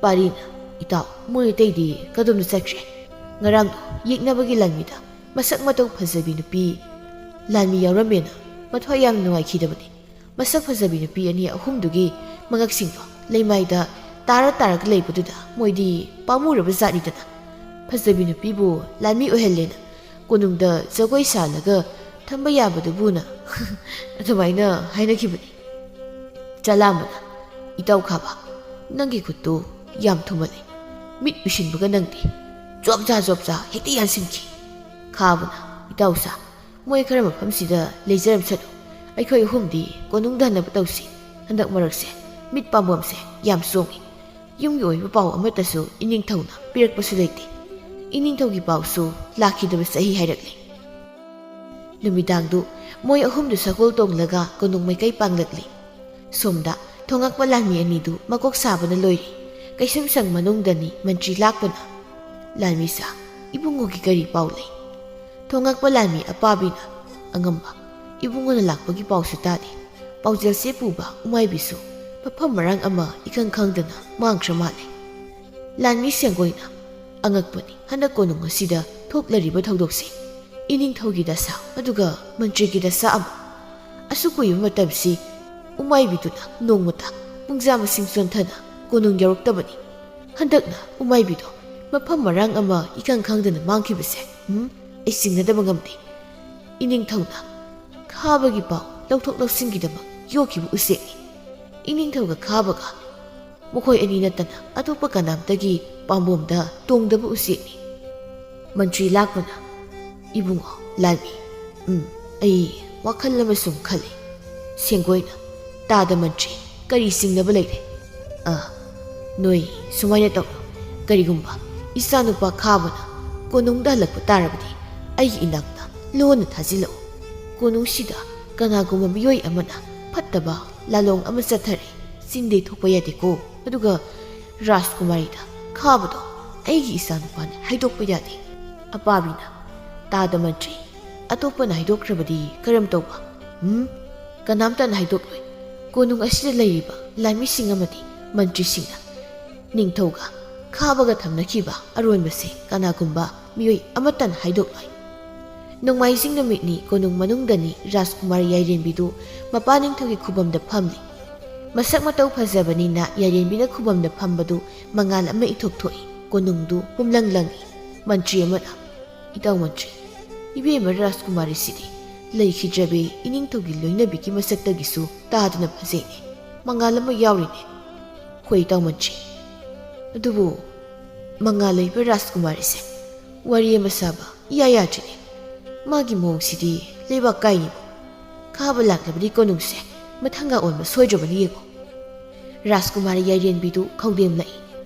ꯄꯥꯔꯤꯅ, "ꯏꯇꯥꯎ, ꯃꯣꯏ ꯑꯇꯩꯗꯤ ꯀꯗꯣꯝꯗ ꯆꯠꯈ꯭ꯔꯦ? ꯉꯔꯥꯡꯗꯣ ꯌꯦꯛꯅꯕꯒꯤ ꯂꯥꯟꯃꯤꯗ ꯃꯁꯛ ꯃꯇꯧ ꯐꯖꯕꯤ ꯅꯨꯄꯤ ꯂꯥꯟꯃꯤ ꯌꯥꯎꯔꯝꯃꯦꯅ ꯃꯊ꯭ꯋꯥꯏ ꯌꯥꯝ ꯅꯨꯡꯉꯥꯏꯈꯤꯗꯕꯅꯤ꯫ ꯃꯁꯛ ꯐꯖꯕꯤ ꯅꯨꯄꯤ ꯑꯅꯤ ꯑꯍꯨꯝꯗꯨꯒꯤ ꯃꯉꯛꯁꯤꯡꯗꯣ ꯂꯩꯃꯥꯏꯗ ꯇꯥꯔ ꯇꯥꯔꯒ ꯂꯩꯕꯗꯨꯗ ꯃꯣꯏꯗꯤ ꯄꯥꯝꯃꯨꯔꯕ ꯖꯥꯠꯅꯤꯗꯅ꯫ ꯐꯖꯕꯤ ꯅꯨꯄꯤꯕꯨ ꯂꯥꯟꯃꯤ ꯑꯣꯏꯍꯜꯂꯦꯅ ꯀꯣꯅꯨꯡꯗ ꯖꯒꯣꯏ ꯁꯥꯜꯂꯒ ꯊꯝꯕ ꯌꯥꯕꯗꯨꯕꯨꯅ ꯑꯗꯨꯃꯥꯏꯅ ꯍꯥꯏꯅꯈꯤꯕꯅꯤ꯫ ꯆꯂꯥꯝꯕꯅ ꯏꯇꯥꯎ ꯈꯥꯕ, ꯅꯪꯒꯤ ꯈꯨꯠꯇꯨ ꯌꯥꯝ ꯊꯨꯃꯜꯂꯦ꯫ ꯃꯤꯠ ꯎꯏꯁꯤꯟꯕꯒ ꯅꯪꯗꯦ꯫ ꯖꯣꯞ ꯖꯥ ꯖꯣꯞ ꯖꯥ ꯍꯦꯛꯇ ꯌꯥꯟꯁꯤꯟꯈꯤ꯫ ꯈꯥꯕꯅ ꯏꯇꯥꯎꯁꯥ, ꯃꯣꯏ ꯈꯔ ꯃꯐꯝꯁꯤꯗ ꯂꯩꯖꯔꯝꯁꯅꯨ꯫ ꯑꯩꯈꯣꯏ ꯑꯍꯨꯝꯗꯤ ꯀꯣꯅꯨꯡꯗ ꯍꯟꯅꯕ ꯇꯧꯁꯤ꯫ ꯍꯟꯗꯛ ꯃꯔꯛꯁꯦ ꯃꯤꯠ ꯄꯥꯝꯕꯣꯝꯁꯦ ꯌꯥꯝ ꯆꯣꯡꯉꯤ꯫ ꯌꯨꯝꯒꯤ ꯑꯣꯏꯕ ꯄꯥꯎ ꯑꯃꯠꯇꯁꯨ ꯏꯅꯤꯡꯊꯧꯅ ꯄꯤꯔꯛꯄꯁꯨ ꯂꯩꯇꯦ꯫ ꯏꯅꯤꯡꯊꯧꯒꯤ ꯄꯥꯎꯁꯨ ꯂꯥꯛꯈꯤꯗꯕ ꯆꯍꯤ ꯍꯥꯏꯔꯛꯂꯦ꯫ ꯅꯨꯃꯤꯗꯥꯡꯗꯨ ꯃꯣꯏ ꯑꯍꯨꯝꯗꯨ ꯁꯒꯣꯜ ꯇꯣꯡꯂꯒ ꯀꯣꯅꯨꯡ ꯃꯥꯏꯀꯩ ꯄꯥꯡꯂꯛꯂꯤ꯫ ꯁꯣꯝꯗ ꯊꯣꯉꯛꯄ ꯂꯥꯟꯃꯤ ꯑꯅꯤꯗꯨ ꯃꯀꯣꯛ ꯁꯥꯕꯅ ꯂꯣꯏꯔꯦ꯫ ꯀꯩꯁꯨꯝꯁꯪ ꯃꯅꯨꯡꯗꯅꯤ ꯃꯟꯇ꯭ꯔꯤ ꯂꯥꯛꯄꯅ꯫ ꯂꯥꯟꯃꯤꯁꯥ, ꯏꯕꯨꯡꯉꯣꯒꯤ ꯀꯔꯤ ꯄꯥꯎ ꯂꯩ? ꯊꯣꯉꯛꯄ ꯂꯥꯟꯃꯤ ꯑꯄꯥꯕꯤꯅ, ꯑꯉꯝꯕ, ꯏꯕꯨꯡꯉꯣꯅ ꯂꯥꯛꯄꯒꯤ ꯄꯥꯎꯁꯨ ꯇꯥꯗꯦ꯫ ꯄꯥꯎꯖꯦꯜꯁꯦ ꯄꯨꯕ ꯎꯃꯥꯏꯕꯤꯁꯨ ꯃꯐꯝ ꯃꯔꯥꯡ ꯑꯃ ꯏꯈꯪ ꯈꯪꯗꯅ ꯃꯥꯡꯈ꯭ꯔ ꯃꯥꯜꯂꯦ꯫ ꯂꯥꯟꯃꯤ ꯁꯦꯡꯒꯣꯏꯅ, ꯑꯉꯛꯄꯅꯤ, ꯍꯟꯗꯛ ꯀꯣꯅꯨꯡ ꯑꯁꯤꯗ ꯊꯣꯛꯂꯔꯤꯕ ꯊꯧꯗꯣꯛꯁꯦ꯫ ꯏꯅꯤꯡꯊꯧꯒꯤ ꯗꯁꯥ ꯑꯗꯨꯒ ꯃꯟꯇ꯭ꯔꯤꯒꯤ ꯗꯁꯥ ꯑꯃ꯫ ꯑꯁꯨꯛ ꯀꯨꯏꯕ ꯃꯇꯝꯁꯤ ꯎꯃꯥꯏꯕꯤꯗꯨꯅ ꯅꯣꯡꯃꯇ ꯄꯨꯡꯖꯥ ꯃꯁꯤꯡ ꯆꯣꯟꯊꯅ ꯀꯣꯅꯨꯡ ꯌꯧꯔꯛꯇꯕꯅꯤ꯫ ꯍꯟꯗꯛꯅ ꯎꯃꯥꯏꯕꯤꯗꯣ ꯃꯐꯝ ꯃꯔꯥꯡ ꯑꯃ ꯏꯈꯪ ꯈꯪꯗꯅ ꯃꯥꯡꯈꯤꯕꯁꯦ, ꯎꯝ, ꯑꯩ ꯆꯤꯡꯅꯗꯕ ꯉꯝꯗꯦ꯫ ꯏꯅꯤꯡꯊꯧꯅ ꯈꯥꯕꯒꯤ ꯄꯥꯎ ꯂꯧꯊꯣꯛ ꯂꯧꯁꯤꯟꯒꯤꯗꯃꯛ ꯌꯣꯛꯈꯤꯕ ꯎꯆꯦꯛꯅꯤ꯫ ꯏꯅꯤꯡꯊꯧꯒ ꯈꯥꯕꯒ ꯃꯈꯣꯏ ꯑꯅꯤ ꯅꯠꯇꯅ ꯑꯇꯣꯞꯄ ꯀꯅꯥꯝꯇꯒꯤ ꯄꯥꯝꯕꯣꯝꯗ ꯇꯣꯡꯗꯕ ꯎꯆꯦꯛꯅꯤ꯫ ꯃꯟꯇ꯭ꯔꯤ ꯂꯥꯛꯄꯅ, ꯏꯕꯨꯡꯉꯣ ꯂꯥꯟꯃꯤ, ꯎꯝ, ꯑꯩ ꯋꯥꯈꯜ ꯑꯃ ꯁꯨꯝ ꯈꯜꯂꯤ꯫ ꯁꯦꯡꯒꯣꯏꯅ, ꯇꯥꯗ ꯃꯟꯇ꯭ꯔꯤ, ꯀꯔꯤ ꯆꯤꯡꯅꯕ ꯂꯩꯔꯦ? ꯑ, ꯅꯣꯏ ꯁꯨꯃꯥꯏꯅ ꯇꯧꯔꯣ, ꯀꯔꯤꯒꯨꯝꯕ ꯏꯆꯥꯅꯨꯄꯥ ꯈꯥꯕꯅ ꯀꯣꯅꯨꯡꯗ ꯍꯜꯂꯛꯄ ꯇꯥꯔꯕꯗꯤ ꯑꯩꯒꯤ ꯏꯅꯥꯛꯇ ꯂꯣꯟꯅ ꯊꯥꯖꯤꯜꯂꯛꯎ꯫ ꯀꯣꯅꯨꯡꯁꯤꯗ ꯀꯅꯥꯒꯨꯝꯕ ꯃꯤꯑꯣꯏ ꯑꯃꯅ ꯐꯠꯇꯕ ꯂꯥꯂꯣꯡ ꯑꯃ ꯆꯠꯊꯔꯦ, ꯆꯤꯟꯗꯩ ꯊꯣꯛꯄ ꯌꯥꯗꯦꯀꯣ꯫ ꯑꯗꯨꯒ ꯔꯥꯖꯀꯨꯃꯥꯔꯤꯗ ꯈꯥꯕꯗꯣ ꯑꯩꯒꯤ ꯏꯆꯥꯅꯨꯄꯥꯅ ꯍꯥꯏꯗꯣꯛꯄ ꯌꯥꯗꯦ꯫ ꯑꯄꯥꯕꯤꯅ, ꯇꯥꯗ ꯃꯟꯇ꯭ꯔꯤ, ꯑꯇꯣꯞꯄꯅ ꯍꯥꯏꯗꯣꯛꯈ꯭ꯔꯕꯗꯤ ꯀꯔꯝ ꯇꯧꯕ? ꯎꯝ? ꯀꯅꯥꯝꯇꯅ ꯍꯥꯏꯗꯣꯛꯂꯣꯏ꯫ ꯀꯣꯅꯨꯡ ꯑꯁꯤꯗ ꯂꯩꯔꯤꯕ ꯂꯥꯟꯃꯤꯁꯤꯡ ꯑꯃꯗꯤ ꯃꯟꯇ꯭ꯔꯤꯁꯤꯡꯅ ꯅꯤꯡꯊꯧꯒ ꯈꯥꯕꯒ ꯊꯝꯅꯈꯤꯕ ꯑꯔꯣꯟꯕꯁꯦ ꯀꯅꯥꯒꯨꯝꯕ ꯃꯤꯑꯣꯏ ꯑꯃꯠꯇꯅ ꯍꯥꯏꯗꯣꯛꯂꯣꯏ꯫ ꯅꯣꯡꯃꯥꯏꯖꯤꯡ ꯅꯨꯃꯤꯠꯅꯤ, ꯀꯣꯅꯨꯡ ꯃꯅꯨꯡꯗꯅꯤ꯫ ꯔꯥꯖꯀꯨꯃꯥꯔ ꯌꯥꯏꯔꯦꯝꯕꯤꯗꯨ ꯃꯄꯥ ꯅꯤꯡꯊꯧꯒꯤ ꯈꯨꯕꯝꯗ ꯐꯝꯂꯤ꯫ ꯃꯁꯛ ꯃꯇꯧ ꯐꯖꯕꯅꯤꯅ ꯌꯥꯏꯔꯦꯝꯕꯤꯅ ꯈꯨꯕꯝꯗ ꯐꯝꯕꯗꯨ ꯃꯉꯥꯜ ꯑꯃ ꯏꯊꯣꯛ ꯊꯣꯛꯏ꯫ ꯀꯣꯅꯨꯡꯗꯨ ꯄꯨꯝꯂꯪ ꯂꯪꯏ꯫ ꯃꯟꯇ꯭ꯔꯤ ꯑꯃꯅ, "ꯏꯇꯥꯎ ꯃꯟꯇ꯭ꯔꯤ, ꯏꯕꯦꯝꯃ ꯔꯥꯖꯀꯨꯃꯥꯔꯤꯁꯤꯗꯤ ꯂꯩꯈꯤꯗ꯭ꯔꯕꯤ ꯏꯅꯤꯡꯊꯧꯒꯤ ꯂꯣꯏꯅꯕꯤꯒꯤ ꯃꯁꯛꯇꯒꯤꯁꯨ ꯇꯥꯗꯅ ꯐꯖꯩꯅꯦ꯫ ꯃꯉꯥꯜ ꯑꯃ ꯌꯥꯎꯔꯤꯅꯦ꯫ ꯍꯣꯏ ꯏꯇꯥꯎ ꯃꯟꯇ꯭ꯔꯤ, ꯑꯗꯨꯕꯨ ꯃꯉꯥꯜ ꯂꯩꯕ ꯔꯥꯖꯀꯨꯃꯥꯔꯤꯁꯦ ꯋꯥꯔꯤ ꯑꯃ ꯁꯥꯕ ꯏꯌꯥ ꯌꯥꯗ꯭ꯔꯤꯅꯦ꯫ ꯃꯥꯒꯤ ꯃꯑꯣꯡꯁꯤꯗꯤ ꯂꯩꯕꯥꯛ ꯀꯥꯏꯅꯤꯕꯣ꯫ ꯈꯥꯕ ꯂꯥꯛꯂꯕꯗꯤ ꯀꯣꯅꯨꯡꯁꯦ ꯃꯊꯪꯒ ꯑꯣꯟꯕ ꯁꯣꯏꯗ꯭ꯔꯕꯅꯤ ꯌꯦꯡꯉꯣ꯫" ꯔꯥꯖꯀꯨꯃꯥꯔꯤ ꯌꯥꯏꯔꯦꯟꯕꯤꯗꯨ ꯈꯧꯗꯦꯝꯂꯛꯏ꯫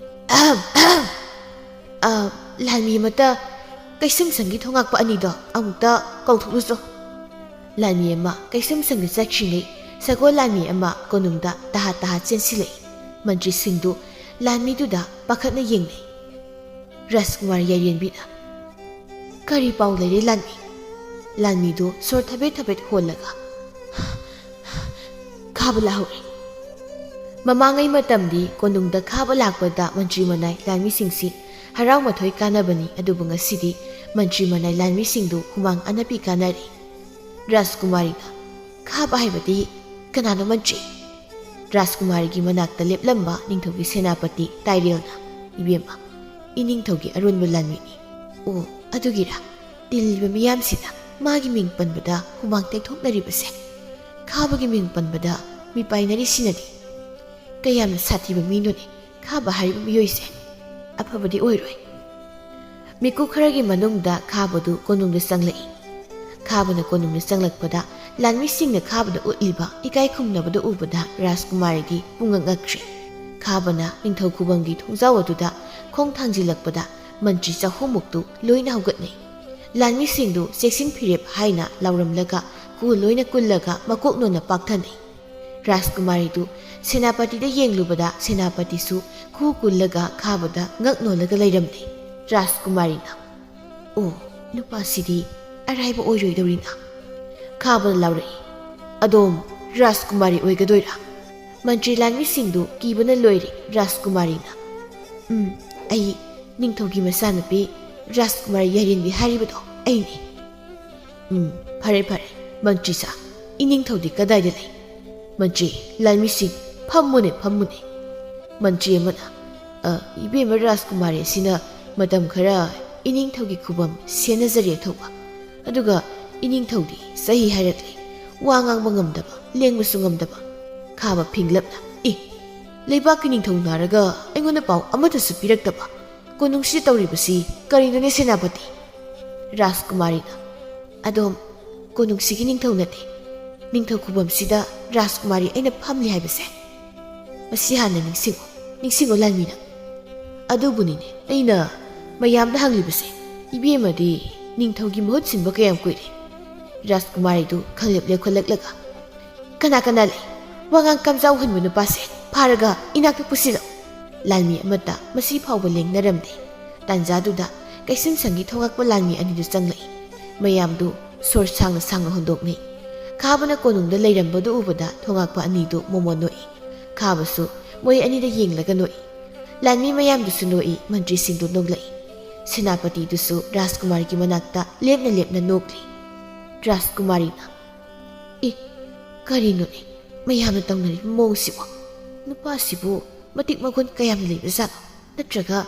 "ꯑꯍꯝ, ꯑꯍꯝ꯫ ꯑ, ꯂꯥꯟꯃꯤ ꯑꯃꯠꯇ ꯀꯩꯁꯨꯝꯁꯪꯒꯤ ꯊꯣꯉꯥꯛꯄ ꯑꯅꯤꯗꯣ ꯑꯃꯨꯛꯇ ꯀꯧꯊꯣꯛꯂꯨꯆꯣ꯫" ꯂꯥꯟꯃꯤ ꯑꯃ ꯀꯩꯁꯨꯝꯁꯪꯗ ꯆꯠꯈ꯭ꯔꯤꯉꯩ ꯁꯒꯣꯜ ꯂꯥꯟꯃꯤ ꯑꯃ ꯀꯣꯅꯨꯡꯗ ꯇꯍꯥ ꯇꯍꯥ ꯆꯦꯟꯁꯤꯜꯂꯛꯏ꯫ ꯃꯟꯇ꯭ꯔꯤꯁꯤꯡꯗꯨ ꯂꯥꯟꯃꯤꯗꯨꯗ ꯄꯥꯈꯠꯅ ꯌꯦꯡꯅꯩ꯫ ꯔꯥꯖꯀꯨꯃꯥꯔ ꯌꯥꯏꯔꯦꯟꯕꯤꯅ, "ꯀꯔꯤ ꯄꯥꯎ ꯂꯩꯔꯦ ꯂꯥꯟꯃꯤ?" ꯂꯥꯟꯃꯤꯗꯨ ꯁꯣꯔ ꯊꯕꯦꯠ ꯊꯕꯦꯠ ꯍꯣꯜꯂꯒ, "ꯈꯥꯕ ꯂꯥꯛꯍꯧꯔꯦ꯫" ꯃꯃꯥꯡꯉꯩ ꯃꯇꯝꯗꯤ ꯀꯣꯅꯨꯡꯗ ꯈꯥꯕ ꯂꯥꯛꯄꯗ ꯃꯟꯇ꯭ꯔꯤ ꯃꯅꯥꯏ ꯂꯥꯟꯃꯤꯁꯤꯡꯁꯤ ꯍꯔꯥꯎ ꯃꯊꯣꯏ ꯀꯥꯅꯕꯅꯤ, ꯑꯗꯨꯕꯨ ꯉꯁꯤꯗꯤ ꯃꯟꯇ꯭ꯔꯤ ꯃꯅꯥꯏ ꯂꯥꯟꯃꯤꯁꯤꯡꯗꯨ ꯍꯨꯃꯥꯡ ꯑꯅꯞꯄꯤ ꯀꯥꯅꯔꯤ꯫ ꯔꯥꯖꯀꯨꯃꯥꯔꯤꯅ, "ꯈꯥꯕ ꯍꯥꯏꯕꯗꯤ ꯀꯅꯥꯅꯣ ꯃꯟꯇ꯭ꯔꯤ?" ꯔꯥꯖꯀꯨꯃꯥꯔꯤꯒꯤ ꯃꯅꯥꯛꯇ ꯂꯦꯞꯂꯝꯕ ꯅꯤꯡꯊꯧꯒꯤ ꯁꯦꯅꯥꯄꯇꯤ ꯇꯥꯏꯔꯦꯜꯅ, "ꯏꯕꯦꯝꯃ, ꯏꯅꯤꯡꯊꯧꯒꯤ ꯑꯔꯣꯟꯕ ꯂꯥꯟꯃꯤꯅꯤ꯫" "ꯑꯣ, ꯑꯗꯨꯒꯤꯔꯥ? ꯇꯤꯜꯂꯤꯕ ꯃꯤꯌꯥꯝꯁꯤꯅ ꯃꯥꯒꯤ ꯃꯤꯡ ꯄꯟꯕꯗ ꯍꯨꯃꯥꯡ ꯇꯩꯊꯣꯛꯅꯔꯤꯕꯁꯦ꯫ ꯈꯥꯕꯒꯤ ꯃꯤꯡ ꯄꯟꯕꯗ ꯃꯤꯄꯥꯏꯅꯔꯤꯁꯤꯅꯗꯤ꯫ ꯀꯌꯥꯝꯅ ꯁꯥꯊꯤꯕ ꯃꯤꯅꯣꯅꯦ ꯈꯥꯕ ꯍꯥꯏꯔꯤꯕ ꯃꯤꯑꯣꯏꯁꯦ꯫ ꯑꯐꯕꯗꯤ ꯑꯣꯏꯔꯣꯏ꯫" ꯃꯤꯀꯨꯞ ꯈꯔꯒꯤ ꯃꯅꯨꯡꯗ ꯈꯥꯕꯗꯨ ꯀꯣꯅꯨꯡꯗ ꯆꯪꯂꯛꯏ꯫ ꯈꯥꯕꯅ ꯀꯣꯅꯨꯡꯗ ꯆꯪꯂꯛꯄꯗ ꯂꯥꯟꯃꯤꯁꯤꯡꯅ ꯈꯥꯕꯗ ꯎꯠꯂꯤꯕ ꯏꯀꯥꯏ ꯈꯨꯝꯅꯕꯗꯨ ꯎꯕꯗ ꯔꯥꯖꯀꯨꯃꯥꯔꯤꯗꯤ ꯄꯨꯡꯉꯛ ꯉꯛꯈ꯭ꯔꯦ꯫ ꯈꯥꯕꯅ ꯅꯤꯡꯊꯧ ꯈꯨꯕꯝꯒꯤ ꯊꯣꯡꯖꯥꯎ ꯑꯗꯨꯗ ꯈꯣꯡ ꯊꯥꯡꯖꯤꯜꯂꯛꯄꯗ ꯃꯟꯇ꯭ꯔꯤ ꯆꯍꯨꯝꯃꯨꯛꯇꯨ ꯂꯣꯏꯅ ꯍꯧꯒꯠꯅꯩ꯫ ꯂꯥꯟꯃꯤꯁꯤꯡꯗꯨ ꯆꯦꯛꯁꯤꯟ ꯐꯤꯔꯦꯞ ꯍꯥꯏꯅ ꯂꯥꯎꯔꯝꯂꯒ ꯈꯨ ꯂꯣꯏꯅ ꯀꯨꯜꯂꯒ ꯃꯀꯣꯛ ꯅꯣꯟꯅ ꯄꯥꯛꯊꯅꯩ꯫ ꯔꯥꯖꯀꯨꯃꯥꯔꯤꯗꯨ ꯁꯦꯅꯥꯄꯇꯤꯗ ꯌꯦꯡꯂꯨꯕꯗ ꯁꯦꯅꯥꯄꯇꯤꯁꯨ ꯈꯨ ꯀꯨꯜꯂꯒ ꯈꯥꯕꯗ ꯉꯛ ꯅꯣꯜꯂꯒ ꯂꯩꯔꯝꯂꯦ꯫ ꯔꯥꯖꯀꯨꯃꯥꯔꯤꯅ, "ꯑꯣ, ꯅꯨꯄꯥꯁꯤꯗꯤ ꯑꯔꯥꯏꯕ ꯑꯣꯏꯔꯣꯏꯗꯧꯔꯤꯅ꯫" ꯈꯥꯕꯅ ꯂꯥꯎꯔꯛꯏ, "ꯑꯗꯣꯝ ꯔꯥꯖꯀꯨꯃꯥꯔꯤ ꯑꯣꯏꯒꯗꯣꯏꯔꯥ?" ꯃꯟꯇ꯭ꯔꯤ ꯂꯥꯟꯃꯤꯁꯤꯡꯗꯨ ꯀꯤꯕꯅ ꯂꯣꯏꯔꯦ꯫ ꯔꯥꯖꯀꯨꯃꯥꯔꯤꯅ, "ꯎꯝ, ꯑꯩ ꯅꯤꯡꯊꯧꯒꯤ ꯃꯆꯥꯅꯨꯄꯤ ꯔꯥꯖꯀꯨꯃꯥꯔꯤ ꯌꯥꯏꯔꯦꯟꯕꯤ ꯍꯥꯏꯔꯤꯕꯗꯣ ꯑꯩꯅꯤ꯫" "ꯎꯝ, ꯐꯔꯦ, ꯐꯔꯦ, ꯃꯟꯇ꯭ꯔꯤꯁꯥ, ꯏꯅꯤꯡꯊꯧꯗꯤ ꯀꯗꯥꯏꯗ ꯂꯩ?" ꯃꯟꯇ꯭ꯔꯤ, ꯂꯥꯟꯃꯤꯁꯤꯡ, ꯐꯝꯃꯨꯅꯦ, ꯐꯝꯃꯨꯅꯦ꯫ ꯃꯟꯇ꯭ꯔꯤ ꯑꯃꯅ, "ꯑ, ꯏꯕꯦꯝꯃ ꯔꯥꯖꯀꯨꯃꯥꯔꯤ ꯑꯁꯤꯅ ꯃꯇꯝ ꯈꯔ ꯏꯅꯤꯡꯊꯧꯒꯤ ꯈꯨꯕꯝ ꯁꯦꯟꯅꯖꯔꯦ ꯊꯧꯕ꯫ ꯑꯗꯨꯒ ꯏꯅꯤꯡꯊꯧꯗꯤ ꯆꯍꯤ ꯍꯥꯏꯔꯛꯂꯦ꯫ ꯋꯥ ꯉꯥꯡꯕ ꯉꯝꯗꯕ, ꯂꯦꯡꯕꯁꯨ ꯉꯝꯗꯕ꯫ ꯈꯥꯕ ꯐꯤꯡꯂꯞꯅ, "ꯑꯦ, ꯂꯩꯕꯥꯛꯀꯤ ꯅꯤꯡꯊꯧ ꯅꯥꯔꯒ ꯑꯩꯉꯣꯟꯗ ꯄꯥꯎ ꯑꯃꯠꯇꯁꯨ ꯄꯤꯔꯛꯇꯕ꯫ ꯀꯣꯅꯨꯡꯁꯤꯗ ꯇꯧꯔꯤꯕꯁꯤ ꯀꯔꯤꯅꯣꯅꯦ ꯁꯦꯅꯥꯄꯇꯤ?" ꯔꯥꯖꯀꯨꯃꯥꯔꯤꯅ, "ꯑꯗꯣꯝ ꯀꯣꯅꯨꯡꯁꯤꯒꯤ ꯅꯤꯡꯊꯧ ꯅꯠꯇꯦ꯫ ꯅꯤꯡꯊꯧ ꯈꯨꯕꯝꯁꯤꯗ ꯔꯥꯖꯀꯨꯃꯥꯔꯤ ꯑꯩꯅ ꯐꯝꯂꯤ ꯍꯥꯏꯕꯁꯦ꯫ ꯃꯁꯤ ꯍꯥꯟꯅ ꯅꯤꯡꯁꯤꯡꯉꯨ, ꯅꯤꯡꯁꯤꯡꯉꯨ ꯂꯥꯟꯃꯤꯅ꯫ ꯑꯗꯨꯕꯨꯅꯤꯅꯦ ꯑꯩꯅ ꯃꯌꯥꯝꯗ ꯍꯪꯂꯤꯕꯁꯦ꯫ ꯏꯕꯦꯝꯃꯗꯤ ꯅꯤꯡꯊꯧꯒꯤ ꯃꯍꯨꯠ ꯁꯤꯟꯕ ꯀꯌꯥꯝ ꯀꯨꯏꯔꯦ?" ꯔꯥꯖꯀꯨꯃꯥꯔꯤꯗꯨ ꯈꯪꯂꯦꯞ ꯂꯦꯞꯈꯠꯂꯛꯂꯒ, "ꯀꯅꯥ ꯀꯅꯥ ꯂꯩ? ꯋꯥꯉꯥꯡ ꯀꯝꯖꯥꯎ ꯍꯟꯕ ꯅꯨꯄꯥꯁꯦ ꯐꯥꯔꯒ ꯏꯅꯥꯛꯇ ꯄꯨꯁꯤꯜꯂꯛꯎ꯫" ꯂꯥꯟꯃꯤ ꯑꯃꯠꯇ ꯃꯁꯤ ꯐꯥꯎꯕ ꯂꯦꯡꯅꯔꯝꯗꯦ꯫ ꯇꯥꯟꯖꯥꯗꯨꯗ ꯀꯩꯁꯨꯝꯁꯪꯒꯤ ꯊꯣꯉꯛꯄ ꯂꯥꯟꯃꯤ ꯑꯅꯤꯗꯨ ꯆꯪꯂꯛꯏ꯫ ꯃꯌꯥꯝꯗꯨ ꯁꯣꯔ ꯁꯥꯡꯅ ꯁꯥꯡꯅ ꯍꯣꯟꯗꯣꯛꯅꯩ꯫ ꯈꯥꯕꯅ ꯀꯣꯅꯨꯡꯗ ꯂꯩꯔꯝꯕꯗꯨ ꯎꯕꯗ ꯊꯣꯉꯥꯛꯄ ꯑꯅꯤꯗꯨ ꯃꯣꯃꯣꯟ ꯅꯣꯛꯏ꯫ ꯈꯥꯕꯁꯨ ꯃꯣꯏ ꯑꯅꯤꯗ ꯌꯦꯡꯂꯒ ꯅꯣꯛꯏ꯫ ꯂꯥꯟꯃꯤ ꯃꯌꯥꯝꯗꯨꯁꯨ ꯅꯣꯛꯏ, ꯃꯟꯇ꯭ꯔꯤꯁꯤꯡꯗꯨ ꯅꯣꯛꯂꯛꯏ꯫ ꯁꯦꯅꯥꯄꯇꯤꯗꯨꯁꯨ ꯔꯥꯖꯀꯨꯃꯥꯔꯒꯤ ꯃꯅꯥꯛꯇ ꯂꯦꯞꯅ ꯂꯦꯞꯅ ꯅꯣꯛꯂꯤ꯫ ꯔꯥꯖꯀꯨꯃꯥꯔꯤꯅ, "ꯑꯦ, ꯀꯔꯤꯅꯣꯅꯦ ꯃꯌꯥꯝꯅ ꯇꯧꯅꯔꯤꯕ ꯃꯑꯣꯡꯁꯤꯕꯨ? ꯅꯨꯄꯥꯁꯤꯕꯨ ꯃꯇꯤꯛ ꯃꯒꯨꯟ ꯀꯌꯥꯝꯅ ꯂꯩꯕ ꯖꯥꯠꯅꯣ? ꯅꯠꯇ꯭ꯔꯒ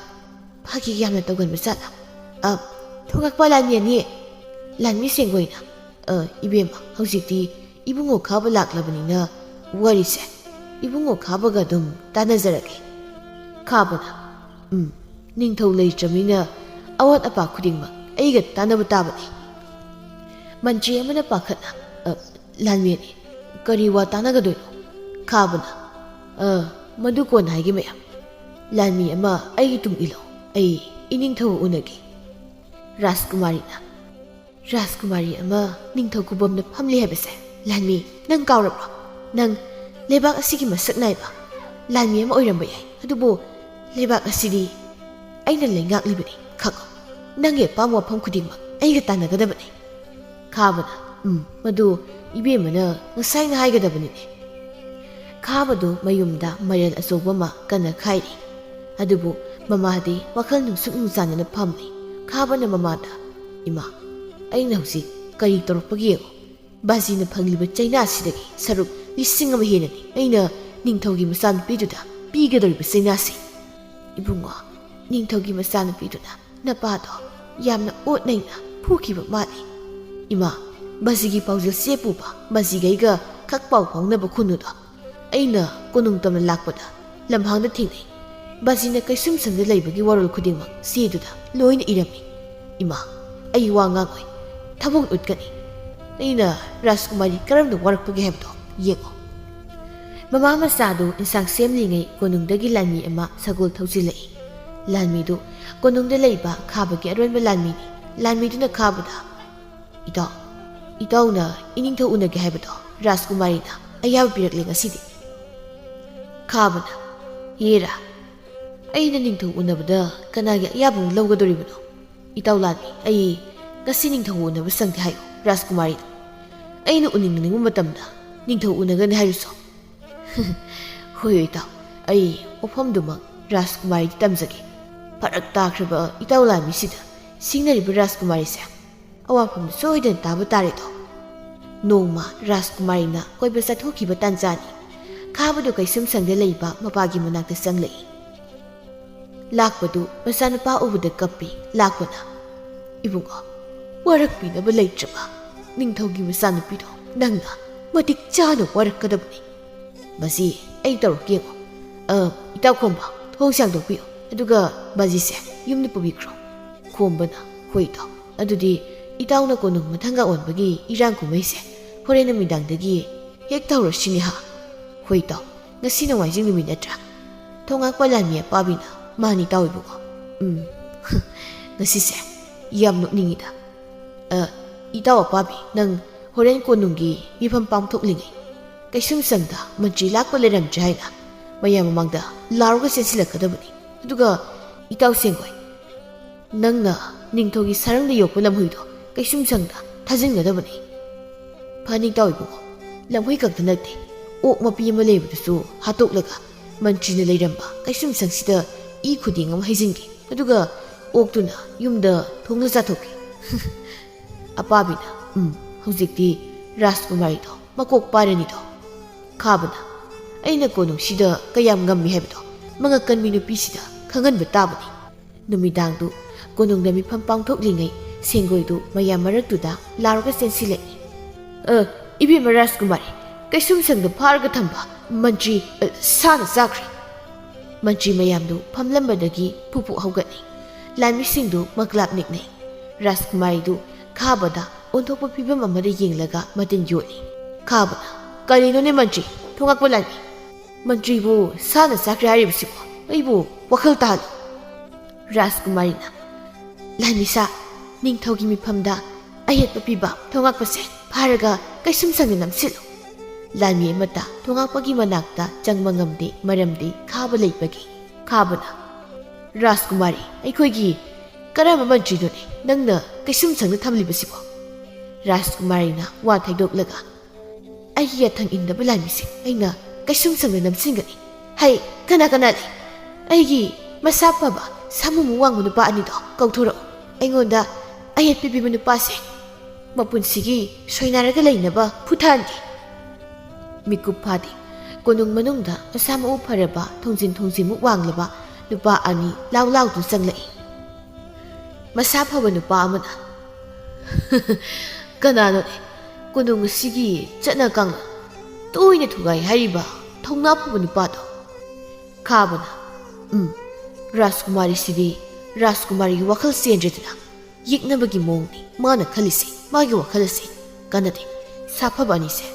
ꯐꯥꯒꯤ ꯌꯥꯝꯅ ꯇꯧꯒꯟꯕ ꯖꯥꯠꯂꯥ?" "ꯑ, ꯊꯣꯉꯛꯄ ꯂꯥꯟꯃꯤ ꯑꯅꯤ!" ꯂꯥꯟꯃꯤ ꯁꯦꯡꯕꯣꯏꯅ, "ꯑ, ꯏꯕꯦꯝꯃ, ꯍꯧꯖꯤꯛꯇꯤ ꯏꯕꯨꯡꯉꯣ ꯈꯥꯕ ꯂꯥꯛꯂꯕꯅꯤꯅ ꯋꯥꯔꯤꯁꯦ ꯏꯕꯨꯡꯉꯣ ꯈꯥꯕꯒ ꯑꯗꯨꯝ ꯇꯥꯟꯅꯖꯔꯒꯦ꯫" ꯈꯥꯕꯅ, "ꯎꯝ, ꯅꯤꯡꯊꯧ ꯂꯩꯇ꯭ꯔꯕꯅꯤꯅ ꯑꯋꯥꯠ ꯑꯄꯥ ꯈꯨꯗꯤꯡꯃꯛ ꯑꯩꯒ ꯇꯥꯟꯅꯕ ꯇꯥꯕꯅꯤ꯫" ꯃꯟꯇ꯭ꯔꯤ ꯑꯃꯅ ꯄꯥꯈꯠꯅ, "ꯑ, ꯂꯥꯟꯃꯤ ꯑꯅꯤ, ꯀꯔꯤ ꯋꯥ ꯇꯥꯟꯅꯒꯗꯣꯏꯅꯣ?" ꯈꯥꯕꯅ, "ꯑ, ꯃꯗꯨ ꯀꯣꯟꯅ ꯍꯥꯏꯒꯦ ꯃꯌꯥꯝ꯫ ꯂꯥꯟꯃꯤ ꯑꯃ ꯑꯩꯒꯤ ꯇꯨꯡ ꯏꯜꯂꯣ, ꯑꯩ ꯏꯅꯤꯡꯊꯧ ꯎꯅꯒꯦ꯫" ꯔꯥꯖꯀꯨꯃꯥꯔꯤꯅ, "ꯔꯥꯖꯀꯨꯃꯥꯔꯤ ꯑꯃ ꯅꯤꯡꯊꯧ ꯈꯨꯕꯝꯗ ꯐꯝꯂꯤ ꯍꯥꯏꯕꯁꯦ, ꯂꯥꯟꯃꯤ, ꯅꯪ ꯀꯥꯎꯔꯕ꯭ꯔꯣ? ꯅꯪ ꯂꯩꯕꯥꯛ ꯑꯁꯤꯒꯤ ꯃꯁꯛ ꯅꯥꯏꯕ ꯂꯥꯟꯃꯤ ꯑꯃ ꯑꯣꯏꯔꯝꯕ ꯌꯥꯏ, ꯑꯗꯨꯕꯨ ꯂꯩꯕꯥꯛ ꯑꯁꯤꯗꯤ ꯑꯩꯅ ꯂꯩꯉꯥꯛꯂꯤꯕꯅꯤ, ꯈꯪꯉꯣ꯫ ꯅꯪꯒꯤ ꯑꯄꯥꯝꯕ ꯋꯥꯐꯝ ꯈꯨꯗꯤꯡꯃꯛ ꯑꯩꯒ ꯇꯥꯟꯅꯒꯗꯕꯅꯤ꯫" ꯈꯥꯕꯅ, "ꯎꯝ, ꯃꯗꯨ ꯏꯕꯦꯝꯃꯅ ꯉꯁꯥꯏꯅ ꯍꯥꯏꯒꯗꯕꯅꯤꯅꯦ꯫" ꯈꯥꯕꯗꯨ ꯃꯌꯨꯝꯗ ꯃꯔꯜ ꯑꯆꯧꯕ ꯑꯃ ꯀꯟꯅ ꯈꯥꯏꯔꯤ꯫ ꯑꯗꯨꯕꯨ ꯃꯃꯥꯗꯤ ꯋꯥꯈꯜ ꯅꯨꯡꯁꯨꯛ ꯅꯨꯡꯆꯥꯟꯅꯅ ꯐꯝꯂꯤ꯫ ꯈꯥꯕꯅ ꯃꯃꯥꯗ, "ꯏꯃꯥ, ꯑꯩꯅ ꯍꯧꯖꯤꯛ ꯀꯔꯤ ꯇꯧꯔꯛꯄꯒꯦ ꯌꯦꯡꯉꯨ꯫ ꯕꯥꯖꯤꯅ ꯐꯪꯂꯤꯕ ꯆꯩꯅꯥꯁꯤꯗꯒꯤ ꯁꯔꯨꯛ ꯂꯤꯁꯤꯡ ꯑꯃ ꯍꯦꯟꯅꯅꯤ ꯑꯩꯅ ꯅꯤꯡꯊꯧꯒꯤ ꯃꯆꯥꯅꯨꯄꯤꯗꯨꯗ ꯄꯤꯒꯗꯧꯔꯤꯕ ꯆꯩꯅꯥꯁꯤ꯫ ꯏꯕꯨꯡꯉꯣ, ꯅꯤꯡꯊꯧꯒꯤ ꯃꯆꯥꯅꯨꯄꯤꯗꯨꯅ ꯅꯄꯥꯗꯣ ꯌꯥꯝꯅ ꯑꯣꯠ ꯅꯩꯅ ꯐꯨꯈꯤꯕ ꯃꯥꯜꯂꯤ꯫ ꯏꯃꯥ, ꯕꯥꯖꯤꯒꯤ ꯄꯥꯎꯖꯦꯜ ꯆꯦ ꯄꯨꯕ ꯕꯥꯖꯤꯒꯩꯒ ꯈꯛ ꯄꯥꯎ ꯐꯥꯎꯅꯕ ꯈꯨꯅꯨꯗꯣ ꯑꯩꯅ ꯀꯣꯅꯨꯡ ꯇꯝꯅ ꯂꯥꯛꯄꯗ ꯂꯝꯍꯥꯡꯗ ꯊꯦꯡꯅꯩ꯫ ꯕꯥꯖꯤꯅ ꯀꯩꯁꯨꯝꯁꯪꯗ ꯂꯩꯕꯒꯤ ꯋꯥꯔꯣꯜ ꯈꯨꯗꯤꯡꯃꯛ ꯆꯦꯗꯨꯗ ꯂꯣꯏꯅ ꯏꯔꯝꯃꯤ꯫ ꯏꯃꯥ, ꯑꯩ ꯋꯥ ꯉꯥꯡꯉꯣꯏ꯫ ꯊꯃꯣꯏ ꯎꯠꯀꯅꯤ꯫ ꯑꯩꯅ ꯔꯥꯖꯀꯨꯃꯥꯔꯤ ꯀꯔꯝꯅ ꯋꯥꯔꯛꯄꯒꯦ ꯍꯥꯏꯕꯗꯣ ꯌꯦꯡꯉꯣ꯫ ꯃꯃꯥ ꯃꯆꯥꯗꯨ ꯏꯟꯁꯥꯡ ꯁꯦꯝꯂꯤꯉꯩ ꯀꯣꯅꯨꯡꯗꯒꯤ ꯂꯥꯟꯃꯤ ꯑꯃ ꯁꯒꯣꯜ ꯊꯧꯖꯤꯜꯂꯛꯏ꯫ ꯂꯥꯟꯃꯤꯗꯨ ꯀꯣꯅꯨꯡꯗ ꯂꯩꯕ ꯈꯥꯕꯒꯤ ꯑꯔꯣꯟꯕ ꯂꯥꯟꯃꯤꯅꯤ꯫ ꯂꯥꯟꯃꯤꯗꯨꯅ ꯈꯥꯕꯗ, "ꯏꯇꯥꯎ, ꯏꯇꯥꯎꯅ ꯏꯅꯤꯡꯊꯧ ꯎꯅꯒꯦ ꯍꯥꯏꯕꯗꯣ ꯔꯥꯖꯀꯨꯃꯥꯔꯤꯅ ꯑꯌꯥꯕ ꯄꯤꯔꯛꯂꯦ ꯉꯁꯤꯗꯤ꯫" ꯈꯥꯕꯅ, "ꯍꯦꯔꯥ, ꯑꯩꯅ ꯅꯤꯡꯊꯧ ꯎꯅꯕꯗ ꯀꯅꯥꯒꯤ ꯑꯌꯥꯕ ꯑꯃꯨꯛ ꯂꯧꯒꯗꯧꯔꯤꯕꯅꯣ? ꯏꯇꯥꯎ ꯂꯥꯟꯃꯤ, ꯑꯩ ꯉꯁꯤ ꯅꯤꯡꯊꯧ ꯎꯅꯕ ꯁꯪꯗꯦ ꯍꯥꯏꯌꯨ ꯔꯥꯖꯀꯨꯃꯥꯔꯤꯗ꯫ ꯑꯩꯅ ꯎꯅꯤꯡꯅꯤꯡꯕ ꯃꯇꯝꯗ ꯅꯤꯡꯊꯧ ꯎꯅꯒꯅꯤ ꯍꯥꯏꯔꯨꯁꯣ꯫" "ꯍꯣꯏ ꯏꯇꯥꯎ, ꯑꯩ ꯋꯥꯐꯝꯗꯨꯃꯛ ꯔꯥꯖꯀꯨꯃꯥꯔꯤꯗ ꯇꯝꯖꯒꯦ꯫ ꯐꯔꯛ ꯇꯥꯈ꯭ꯔꯕ ꯏꯇꯥꯎ ꯂꯥꯟꯃꯤꯁꯤꯗ ꯁꯤꯡꯅꯔꯤꯕ ꯔꯥꯖꯀꯨꯃꯥꯔꯤꯁꯦ ꯑꯋꯥꯐꯝꯗ ꯁꯣꯏꯗꯅ ꯇꯥꯕ ꯇꯥꯔꯦꯗꯣ꯫" ꯅꯣꯡꯃ ꯔꯥꯖꯀꯨꯃꯥꯔꯤꯅ ꯀꯣꯏꯕ ꯆꯠꯊꯣꯛꯈꯤꯕ ꯇꯥꯟꯖꯥꯅꯤ꯫ ꯈꯥꯕꯗꯨ ꯀꯩꯁꯨꯝꯁꯪꯗ ꯂꯩꯕ ꯃꯄꯥꯒꯤ ꯃꯅꯥꯛꯇ ꯆꯪꯂꯛꯏ꯫ ꯂꯥꯛꯄꯗꯨ ꯃꯆꯥꯅꯨꯄꯥ ꯎꯕꯗ ꯀꯞꯄꯤ꯫ ꯂꯥꯛꯄꯅ, "ꯏꯕꯨꯡꯉꯣ, ꯋꯥꯔꯛꯄꯤꯅꯕ ꯂꯩꯇ꯭ꯔꯕ ꯅꯤꯡꯊꯧꯒꯤ ꯃꯆꯥꯅꯨꯄꯤꯗꯣ ꯅꯪꯅ ꯃꯇꯤꯛ ꯆꯥꯅ ꯋꯥꯔꯛꯀꯗꯕꯅꯤ꯫ ꯃꯁꯤ ꯑꯩ ꯇꯧꯔꯛꯀꯦ ꯌꯦꯡꯉꯣ꯫ ꯑ, ꯏꯇꯥꯎ ꯈꯣꯝꯕ, ꯊꯣꯡ ꯁꯥꯡꯗꯣꯛꯄꯤꯌꯨ, ꯑꯗꯨꯒ ꯕꯥꯖꯤꯁꯦ ꯌꯨꯝꯗ ꯄꯨꯕꯤꯈ꯭ꯔꯣ꯫" ꯈꯣꯝꯕꯅ, "ꯍꯣꯏ ꯏꯇꯥꯎ, ꯑꯗꯨꯗꯤ ꯏꯇꯥꯎꯅ ꯀꯣꯅꯨꯡ ꯃꯊꯪꯒ ꯑꯣꯟꯕꯒꯤ ꯏꯔꯥꯡ ꯀꯨꯝꯍꯩꯁꯦ ꯍꯣꯔꯦꯟ ꯅꯨꯃꯤꯗꯥꯡꯗꯒꯤ ꯍꯦꯛ ꯇꯧꯔꯁꯤꯅꯦ ꯍꯥ?" "ꯍꯣꯏ ꯏꯇꯥꯎ, ꯉꯁꯤ ꯅꯣꯡꯃꯥꯏꯖꯤꯡ ꯅꯨꯃꯤꯠ ꯅꯠꯇ꯭ꯔꯥ? ꯊꯣꯡꯉꯥꯛꯄ ꯂꯥꯟꯃꯤ ꯑꯄꯥꯕꯤꯅ, ꯃꯥꯅꯤ ꯏꯇꯥꯎ ꯏꯕꯨꯡꯉꯣ꯫ ꯎꯝ, ꯉꯁꯤꯁꯦ ꯌꯥꯝ ꯅꯣꯛꯅꯤꯡꯉꯤꯗ꯫ ꯑ, ꯏꯇꯥꯎ ꯑꯄꯥꯕꯤ, ꯅꯪ ꯍꯣꯔꯦꯟ ꯀꯣꯅꯨꯡꯒꯤ ꯃꯤꯐꯝ ꯄꯥꯡꯊꯣꯛꯂꯤꯉꯩ ꯀꯩꯁꯨꯝꯁꯪꯗ ꯃꯟꯇ꯭ꯔꯤ ꯂꯥꯛꯄ ꯂꯩꯔꯝꯗ꯭ꯔꯦ ꯍꯥꯏꯅ ꯃꯌꯥꯝ ꯃꯃꯥꯡꯗ ꯂꯥꯎꯔꯒ ꯆꯦꯟꯁꯤꯜꯂꯛꯀꯗꯕꯅꯤ꯫ ꯑꯗꯨꯒ ꯏꯇꯥꯎ ꯁꯦꯡꯒꯣꯏ, ꯅꯪꯅ ꯅꯤꯡꯊꯧꯒꯤ ꯁꯔꯪꯗ ꯌꯣꯛꯄ ꯂꯝꯍꯨꯏꯗꯣ ꯀꯩꯁꯨꯝꯁꯪꯗ ꯊꯥꯖꯤꯟꯒꯗꯕꯅꯤ꯫ ꯐꯅꯤ ꯏꯇꯥꯎ ꯏꯕꯨꯡꯉꯣ, ꯂꯝꯍꯨꯏ ꯈꯛꯇ ꯅꯠꯇꯦ, ꯑꯣꯛ ꯃꯄꯤ ꯑꯃ ꯂꯩꯕꯗꯨꯁꯨ ꯍꯥꯠꯇꯣꯛꯂꯒ ꯃꯟꯇ꯭ꯔꯤꯅ ꯂꯩꯔꯝꯕ ꯀꯩꯁꯨꯝꯁꯪꯁꯤꯗ ꯏ ꯈꯨꯗꯦꯡ ꯑꯃ ꯍꯩꯖꯤꯟꯒꯦ꯫ ꯑꯗꯨꯒ ꯑꯣꯛꯇꯨꯅ ꯌꯨꯝꯗ ꯊꯣꯡꯅ ꯆꯥꯊꯣꯛꯀꯦ꯫" ꯑꯄꯥꯕꯤꯅ, "ꯎꯝ, ꯍꯧꯖꯤꯛꯇꯤ ꯔꯥꯖꯀꯨꯃꯥꯔꯤꯗꯣ ꯃꯀꯣꯛ ꯄꯥꯏꯔꯅꯤꯗꯣ꯫" ꯈꯥꯕꯅ, "ꯑꯩꯅ ꯀꯣꯅꯨꯡꯁꯤꯗ ꯀꯌꯥꯝ ꯉꯝꯃꯤ ꯍꯥꯏꯕꯗꯣ ꯃꯉꯛ ꯀꯟꯕꯤ ꯅꯨꯄꯤꯁꯤꯗ ꯈꯪꯍꯟꯕ ꯇꯥꯕꯅꯤ꯫" ꯅꯨꯃꯤꯗꯥꯡꯗꯨ ꯀꯣꯅꯨꯡꯗ ꯃꯤꯐꯝ ꯄꯥꯡꯊꯣꯛꯂꯤꯉꯩ ꯁꯦꯡꯒꯣꯏꯗꯨ ꯃꯌꯥꯝ ꯃꯔꯛꯇꯨꯗ ꯂꯥꯎꯔꯒ ꯆꯦꯟꯁꯤꯜꯂꯛꯏ꯫ "ꯑ, ꯏꯕꯦꯝꯃ ꯔꯥꯖꯀꯨꯃꯥꯔꯤ, ꯀꯩꯁꯨꯝꯁꯪꯗ ꯐꯥꯔꯒ ꯊꯝꯕ ꯃꯟꯇ꯭ꯔꯤ, ꯑ, ꯁꯥꯅ ꯆꯥꯈ꯭ꯔꯦ!" ꯃꯟꯇ꯭ꯔꯤ ꯃꯌꯥꯝꯗꯨ ꯐꯝꯂꯝꯕꯗꯒꯤ ꯐꯨ ꯐꯨ ꯍꯧꯒꯠꯂꯤ꯫ ꯂꯥꯟꯃꯤꯁꯤꯡꯗꯨ ꯃꯀ꯭ꯂꯥꯞ ꯅꯤꯛꯅꯩ꯫ ꯔꯥꯖꯀꯨꯃꯥꯔꯤꯗꯨ ꯈꯥꯕꯗ ꯑꯣꯟꯊꯣꯛꯄ ꯐꯤꯕꯝ ꯑꯃꯗ ꯌꯦꯡꯂꯒ ꯃꯇꯤꯟ ꯌꯣꯠꯂꯤ꯫ ꯈꯥꯕꯅ, "ꯀꯔꯤꯅꯣꯅꯦ ꯃꯟꯇ꯭ꯔꯤ, ꯊꯣꯉꯛꯄ ꯂꯥꯟꯃꯤ? ꯃꯟꯇ꯭ꯔꯤꯕꯨ ꯁꯥꯅ ꯆꯥꯈ꯭ꯔꯦ ꯍꯥꯏꯔꯤꯕꯁꯤꯕꯨ? ꯑꯩꯕꯨ ꯋꯥꯈꯜ ꯇꯥꯍꯜꯂꯨ!" ꯔꯥꯖꯀꯨꯃꯥꯔꯤꯅ, "ꯂꯥꯟꯃꯤꯁꯥ, ꯅꯤꯡꯊꯧꯒꯤ ꯃꯤꯐꯝꯗ ꯑꯌꯦꯠꯄ ꯄꯤꯕ ꯊꯣꯉꯥꯛꯄꯁꯦ ꯐꯥꯔꯒ ꯀꯩꯁꯨꯝꯁꯪꯗ ꯅꯝꯁꯤꯜꯂꯨ!" ꯂꯥꯟꯃꯤ ꯑꯃꯠꯇ ꯊꯣꯉꯥꯛꯄꯒꯤ ꯃꯅꯥꯛꯇ ꯆꯪꯕ ꯉꯝꯗꯦ, ꯃꯔꯝꯗꯤ ꯈꯥꯕ ꯂꯩꯕꯒꯤ꯫ ꯈꯥꯕꯅ, "ꯔꯥꯖꯀꯨꯃꯥꯔꯤ, ꯑꯩꯈꯣꯏꯒꯤ ꯀꯔꯝꯕ ꯃꯟꯇ꯭ꯔꯤꯅꯣꯅꯦ ꯅꯪꯅ ꯀꯩꯁꯨꯝꯁꯪꯗ ꯊꯝꯂꯤꯕꯁꯤꯕꯣ?" ꯔꯥꯖꯀꯨꯃꯥꯔꯤꯅ ꯋꯥ ꯊꯩꯗꯣꯛꯂꯒ, "ꯑꯩꯒꯤ ꯌꯥꯊꯪ ꯏꯟꯗꯕ ꯂꯥꯟꯃꯤꯁꯤꯡ ꯑꯩꯅ ꯀꯩꯁꯨꯝꯁꯪꯗ ꯅꯝꯁꯤꯟꯒꯅꯤ꯫ ꯍꯩ, ꯀꯅꯥ ꯀꯅꯥ ꯂꯩ? ꯑꯩꯒꯤ ꯃꯁꯥ ꯐꯕ ꯁꯥꯃꯨꯃꯨꯛ ꯋꯥꯡꯕ ꯅꯨꯄꯥ ꯑꯅꯤꯗꯣ ꯀꯧꯊꯣꯔꯛꯎ꯫ ꯑꯩꯉꯣꯟꯗ ꯑꯌꯦꯠꯄ ꯄꯤꯕ ꯅꯨꯄꯥꯁꯦ ꯃꯄꯨꯟꯁꯤꯒꯤ ꯁꯣꯏꯅꯥꯏꯔꯒ ꯂꯩꯅꯕ ꯐꯨꯊꯍꯟꯒꯦ!" ꯃꯤꯀꯨꯞ ꯐꯥꯗꯦ, ꯀꯣꯅꯨꯡ ꯃꯅꯨꯡꯗ ꯃꯁꯥ ꯃꯎ ꯐꯔꯕ, ꯊꯣꯡꯖꯤꯟ ꯊꯣꯡꯖꯤꯟꯃꯨꯛ ꯋꯥꯡꯂꯕ ꯅꯨꯄꯥ ꯑꯅꯤ ꯂꯥꯎ ꯂꯥꯎꯗꯨꯅ ꯆꯪꯂꯛꯏ꯫ ꯃꯁꯥ ꯐꯕ ꯅꯨꯄꯥ ꯑꯃꯅ, "ꯀꯅꯥꯅꯣꯅꯦ ꯀꯣꯅꯨꯡ ꯑꯁꯤꯒꯤ ꯆꯠꯅ ꯀꯥꯡꯂꯣꯟ ꯇꯣꯏꯅ ꯊꯨꯒꯥꯏ ꯍꯥꯏꯔꯤꯕ ꯊꯧꯅꯥ ꯐꯕ ꯅꯨꯄꯥꯗꯣ?" ꯈꯥꯕꯅ, "ꯎꯝ, ꯔꯥꯖꯀꯨꯃꯥꯔꯤꯁꯤꯗꯤ ꯔꯥꯖꯀꯨꯃꯥꯔꯤꯒꯤ ꯋꯥꯈꯜ ꯆꯦꯟꯗ꯭ꯔꯦꯗꯅ꯫ ꯌꯦꯛꯅꯕꯒꯤ ꯃꯑꯣꯡꯅꯤ ꯃꯥꯅ ꯈꯜꯂꯤꯁꯦ꯫ ꯃꯥꯒꯤ ꯋꯥꯈꯜ ꯑꯁꯦ ꯀꯥꯟꯅꯗꯦ꯫ ꯁꯥꯐꯕ ꯑꯅꯤꯁꯦ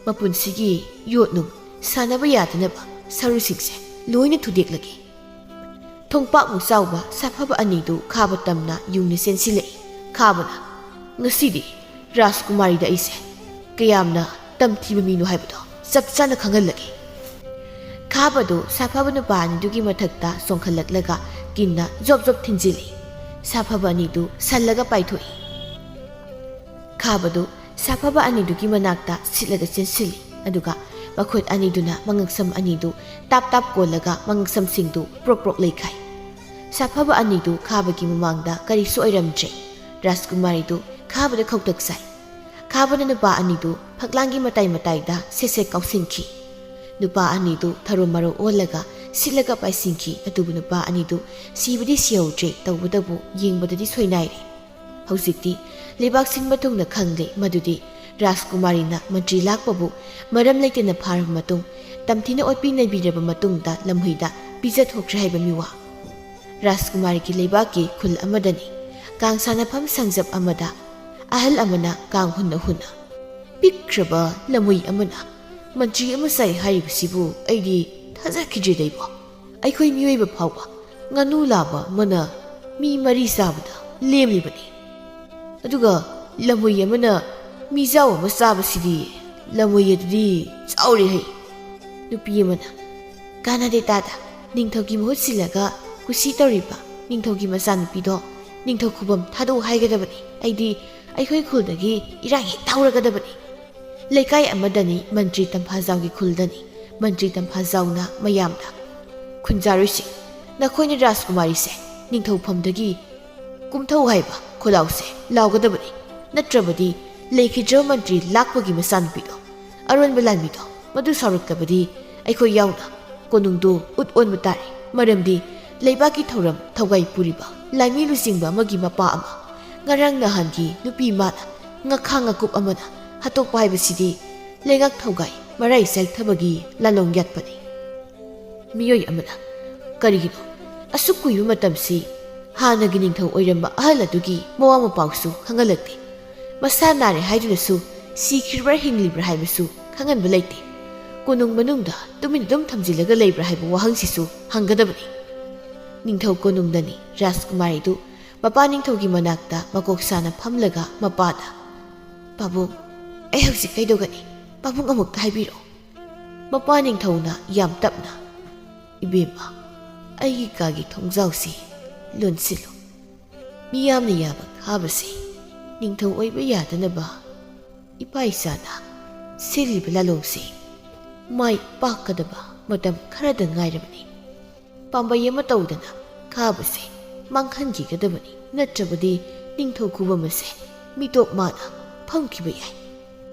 ꯃꯄꯨꯟꯁꯤꯒꯤ ꯌꯣꯠꯅꯨꯡ ꯁꯥꯟꯅꯕ ꯌꯥꯗꯅꯕ ꯁꯔꯨꯁꯤꯡꯁꯦ ꯂꯣꯏꯅ ꯊꯨꯗꯦꯛꯂꯒꯦ!" ꯊꯣꯡꯄꯥꯛꯃꯨꯛ ꯆꯥꯎꯕ ꯁꯥꯐꯕ ꯑꯅꯤꯗꯨ ꯈꯥꯕ ꯇꯝꯅ ꯌꯨꯡꯅ ꯆꯦꯟꯁꯤꯜꯂꯛꯏ꯫ ꯈꯥꯕꯅ, "ꯉꯁꯤꯗꯤ ꯔꯥꯖꯀꯨꯃꯥꯔꯤꯗ ꯑꯩꯁꯦ ꯀꯌꯥꯝꯅ ꯇꯝꯊꯤꯕ ꯃꯤꯅꯣ ꯍꯥꯏꯕꯗꯣ ꯆꯞ ꯆꯥꯅ ꯈꯪꯍꯜꯂꯒꯦ!" ꯈꯥꯕꯗꯨ ꯁꯥꯐꯕ ꯅꯨꯄꯥ ꯑꯅꯤꯗꯨꯒꯤ ꯃꯊꯛꯇ ꯆꯣꯡꯈꯠꯂꯛꯂꯒ ꯀꯤꯟꯅ ꯖꯣꯞ ꯖꯣꯞ ꯊꯤꯟꯖꯤꯜꯂꯤ꯫ ꯁꯥꯐꯕ ꯑꯅꯤꯗꯨ ꯁꯜꯂꯒ ꯄꯥꯏꯊꯣꯛꯏ꯫ ꯈꯥꯕꯗꯨ ꯁꯥꯐꯕ ꯑꯅꯤꯗꯨꯒꯤ ꯃꯅꯥꯛꯇ ꯁꯤꯠꯂꯒ ꯆꯦꯟꯁꯤꯜꯂꯤ, ꯑꯗꯨꯒ ꯃꯈꯨꯠ ꯑꯅꯤꯗꯨꯅ ꯃꯉꯛꯁꯝ ꯑꯅꯤꯗꯨ ꯇꯥꯞ ꯇꯥꯞ ꯀꯣꯜꯂꯒ ꯃꯉꯛꯁꯝꯁꯤꯡꯗꯨ ꯄ꯭ꯔꯣꯛ ꯄ꯭ꯔꯣꯛ ꯂꯩꯈꯥꯏ꯫ ꯁꯥꯐꯕ ꯑꯅꯤꯗꯨ ꯈꯥꯕꯒꯤ ꯃꯃꯥꯡꯗ ꯀꯔꯤꯁꯨ ꯑꯣꯏꯔꯝꯗ꯭ꯔꯦ꯫ ꯔꯥꯖꯀꯨꯃꯥꯔꯤꯗꯨ ꯈꯥꯕꯗ ꯈꯧꯇꯛ ꯆꯥꯏ꯫ ꯈꯥꯕꯅ ꯅꯨꯄꯥ ꯑꯅꯤꯗꯨ ꯐꯛꯂꯥꯡꯒꯤ ꯃꯇꯥꯏ ꯃꯇꯥꯏꯗ ꯁꯦꯠ ꯁꯦꯠ ꯀꯥꯎꯁꯤꯟꯈꯤ꯫ ꯅꯨꯄꯥ ꯑꯅꯤꯗꯨ ꯊꯔꯣ ꯃꯔꯣ ꯑꯣꯜꯂꯒ ꯁꯤꯠꯂꯒ ꯄꯥꯏꯁꯤꯟꯈꯤ꯫ ꯑꯗꯨꯕꯨ ꯅꯨꯄꯥ ꯑꯅꯤꯗꯨ ꯁꯤꯕꯗꯤ ꯁꯤꯍꯧꯗ꯭ꯔꯦ, ꯇꯧꯕꯇꯕꯨ ꯌꯦꯡꯕꯗꯗꯤ ꯁꯣꯏꯅꯥꯏꯔꯦ꯫ ꯍꯧꯖꯤꯛꯇꯤ ꯂꯩꯕꯥꯛ ꯁꯤꯟꯕ ꯊꯨꯡꯅ ꯈꯪꯂꯦ ꯃꯗꯨꯗꯤ ꯔꯥꯖꯀꯨꯃꯥꯔꯤꯅ ꯃꯟꯇ꯭ꯔꯤ ꯂꯥꯛꯄꯕꯨ ꯃꯔꯝ ꯂꯩꯇꯅ ꯐꯥꯔꯕ ꯃꯇꯨꯡ, ꯇꯝꯊꯤꯅ ꯑꯣꯠꯄꯤ ꯅꯩꯕꯤꯔꯕ ꯃꯇꯨꯡꯗ ꯂꯝꯍꯨꯏꯗ ꯄꯤꯖꯊꯣꯛꯈ꯭ꯔꯦ ꯍꯥꯏꯕ ꯃꯤꯋꯥ꯫ ꯔꯥꯖꯀꯨꯃꯥꯔꯤꯒꯤ ꯂꯩꯕꯥꯛꯀꯤ ꯈꯨꯜ ꯑꯃꯗꯅꯤ ꯀꯥꯡ ꯁꯥꯟꯅꯐꯝ ꯁꯪꯖꯞ ꯑꯃꯗ ꯑꯍꯜ ꯑꯃꯅ ꯀꯥꯡ ꯍꯨꯟꯅ ꯍꯨꯟꯅ, "ꯄꯤꯛꯈ꯭ꯔꯕ ꯂꯝꯍꯨꯏ ꯑꯃꯅ ꯃꯟꯇ꯭ꯔꯤ ꯑꯃ ꯆꯥꯏ ꯍꯥꯏꯔꯤꯕꯁꯤꯕꯨ ꯑꯩꯗꯤ ꯊꯥꯖꯈꯤꯗ꯭ꯔꯦꯗ ꯏꯕꯣ꯫ ꯑꯩꯈꯣꯏ ꯃꯤꯑꯣꯏꯕ ꯐꯥꯎꯕ ꯉꯥꯅꯨ ꯂꯥꯕ ꯑꯃꯅ ꯃꯤ ꯃꯔꯤ ꯆꯥꯕꯗ ꯂꯦꯝꯂꯤꯕꯅꯤ꯫ ꯑꯗꯨꯒ ꯂꯝꯍꯨꯏ ꯑꯃꯅ ꯃꯤꯖꯥꯎ ꯑꯃ ꯆꯥꯕꯁꯤꯗꯤ, ꯂꯝꯍꯨꯏ ꯑꯗꯨꯗꯤ ꯆꯥꯎꯔꯦ ꯍꯩ!" ꯅꯨꯄꯤ ꯑꯃꯅ, "ꯀꯥꯟꯅꯗꯦ ꯇꯥꯗ, ꯅꯤꯡꯊꯧꯒꯤ ꯃꯍꯨꯠ ꯁꯤꯜꯂꯒ ꯀꯨꯁꯤ ꯇꯧꯔꯤꯕ ꯅꯤꯡꯊꯧꯒꯤ ꯃꯆꯥꯅꯨꯄꯤꯗꯣ ꯅꯤꯡꯊꯧ ꯈꯨꯕꯝ ꯊꯥꯗꯣꯛꯎ ꯍꯥꯏꯒꯗꯕꯅꯤ꯫ ꯑꯩꯗꯤ ꯑꯩꯈꯣꯏ ꯈꯨꯜꯗꯒꯤ ꯏꯔꯥꯡ ꯍꯦꯛ ꯊꯥꯎꯔꯒꯗꯕꯅꯤ꯫" ꯂꯩꯀꯥꯏ ꯑꯃꯗꯅꯤ ꯃꯟꯇ꯭ꯔꯤ ꯇꯝꯐꯥꯖꯥꯎꯒꯤ ꯈꯨꯜꯗꯅꯤ꯫ ꯃꯟꯇ꯭ꯔꯤ ꯇꯝꯐꯥꯖꯥꯎꯅ ꯃꯌꯥꯝꯗ, "ꯈꯨꯟꯖꯥꯔꯣꯏꯁꯤꯡ, ꯅꯈꯣꯏꯅ ꯔꯥꯖꯀꯨꯃꯥꯔꯤꯁꯦ ꯅꯤꯡꯊꯧꯐꯝꯗꯒꯤ ꯀꯨꯝꯊꯧ ꯍꯥꯏꯕ ꯈꯣꯜꯂꯥꯎꯁꯦ ꯂꯥꯎꯒꯗꯕꯅꯤ꯫ ꯅꯠꯇ꯭ꯔꯕꯗꯤ ꯂꯩꯈꯤꯗ꯭ꯔꯕ ꯃꯟꯇ꯭ꯔꯤ ꯂꯥꯛꯄꯒꯤ ꯃꯆꯥꯅꯨꯄꯤꯗꯣ, ꯑꯔꯣꯟꯕ ꯂꯥꯟꯃꯤꯗꯣ, ꯃꯗꯨ ꯁꯥꯎꯔꯛꯂꯕꯗꯤ ꯑꯩꯈꯣꯏ ꯌꯥꯎꯅ ꯀꯣꯅꯨꯡꯗꯨ ꯎꯠ ꯑꯣꯟꯕ ꯇꯥꯔꯦ꯫ ꯃꯔꯝꯗꯤ ꯂꯩꯕꯥꯛꯀꯤ ꯊꯧꯔꯝ ꯊꯧꯒꯥꯏ ꯄꯨꯔꯤꯕ ꯂꯥꯟꯃꯤ ꯂꯨꯆꯤꯡꯕ ꯑꯃꯒꯤ ꯃꯄꯥ ꯑꯃ, ꯉꯔꯥꯡ ꯅꯍꯥꯟꯒꯤ ꯅꯨꯄꯤ ꯃꯥꯅ ꯉꯈꯥ ꯉꯀꯨꯞ ꯑꯃꯅ ꯍꯥꯠꯇꯣꯛꯄ ꯍꯥꯏꯕꯁꯤꯗꯤ ꯂꯩꯉꯥꯛ ꯊꯧꯒꯥꯏ ꯃꯔꯥꯏ ꯆꯥꯏꯊꯕꯒꯤ ꯂꯥꯂꯣꯡ ꯌꯥꯠꯄꯅꯤ꯫" ꯃꯤꯑꯣꯏ ꯑꯃꯅ, "ꯀꯔꯤꯒꯤꯅꯣ ꯑꯁꯨꯛ ꯀꯨꯏꯕ ꯃꯇꯝꯁꯤ ꯍꯥꯟꯅꯒꯤ ꯅꯤꯡꯊꯧ ꯑꯣꯏꯔꯝꯕ ꯑꯍꯜ ꯑꯗꯨꯒꯤ ꯃꯋꯥ ꯃꯄꯥꯎꯁꯨ ꯈꯪꯍꯜꯂꯛꯇꯦ? ꯃꯁꯥ ꯅꯥꯔꯦ ꯍꯥꯏꯗꯨꯅꯁꯨ ꯁꯤꯈ꯭ꯔꯤꯕ꯭ꯔꯥ ꯍꯤꯡꯂꯤꯕ꯭ꯔꯥ ꯍꯥꯏꯕꯁꯨ ꯈꯪꯍꯟꯕ ꯂꯩꯇꯦ꯫ ꯀꯣꯅꯨꯡ ꯃꯅꯨꯡꯗ ꯇꯨꯃꯤꯟ ꯑꯗꯨꯝ ꯊꯝꯖꯤꯜꯂꯒ ꯂꯩꯕ꯭ꯔꯥ ꯍꯥꯏꯕ ꯋꯥꯍꯪꯁꯤꯁꯨ ꯍꯪꯒꯗꯕꯅꯤ꯫" ꯅꯤꯡꯊꯧ ꯀꯣꯅꯨꯡꯗꯅꯤ ꯔꯥꯖꯀꯨꯃꯥꯔꯤꯗꯨ ꯃꯄꯥ ꯅꯤꯡꯊꯧꯒꯤ ꯃꯅꯥꯛꯇ ꯃꯀꯣꯛ ꯁꯥꯅ ꯐꯝꯂꯒ ꯃꯄꯥꯗ, "ꯄꯥꯕꯨꯡ, ꯑꯩ ꯍꯧꯖꯤꯛ ꯀꯩꯗꯧꯒꯅꯤ? ꯄꯥꯕꯨꯡ ꯑꯃꯨꯛꯇ ꯍꯥꯏꯕꯤꯔꯛꯑꯣ꯫" ꯃꯄꯥ ꯅꯤꯡꯊꯧꯅ ꯌꯥꯝ ꯇꯞꯅ, "ꯏꯕꯦꯝꯃ, ꯑꯩꯒꯤ ꯀꯥꯒꯤ ꯊꯣꯡꯖꯥꯎꯁꯤ ꯂꯣꯟꯁꯤꯜꯂꯨ꯫ ꯃꯤꯌꯥꯝꯅ ꯌꯥꯕ ꯈꯥꯕꯁꯤ ꯅꯤꯡꯊꯧ ꯑꯣꯏꯕ ꯌꯥꯗꯅꯕ ꯏꯄꯥ ꯏꯆꯥꯅ ꯁꯤꯜꯂꯤꯕ ꯂꯥꯂꯣꯡꯁꯤ ꯃꯥꯏ ꯄꯥꯛꯀꯗꯕ ꯃꯇꯝ ꯈꯔꯗ ꯉꯥꯏꯔꯕꯅꯤ꯫ ꯄꯥꯝꯕꯩ ꯑꯃ ꯇꯧꯗꯅ ꯈꯥꯕꯁꯦ ꯃꯥꯡꯍꯟꯈꯤꯒꯗꯕꯅꯤ, ꯅꯠꯇ꯭ꯔꯕꯗꯤ ꯅꯤꯡꯊꯧ ꯈꯨꯕꯝ ꯑꯁꯦ ꯃꯤꯇꯣꯞ ꯃꯥꯅ ꯐꯝꯈꯤꯕ ꯌꯥꯏ꯫"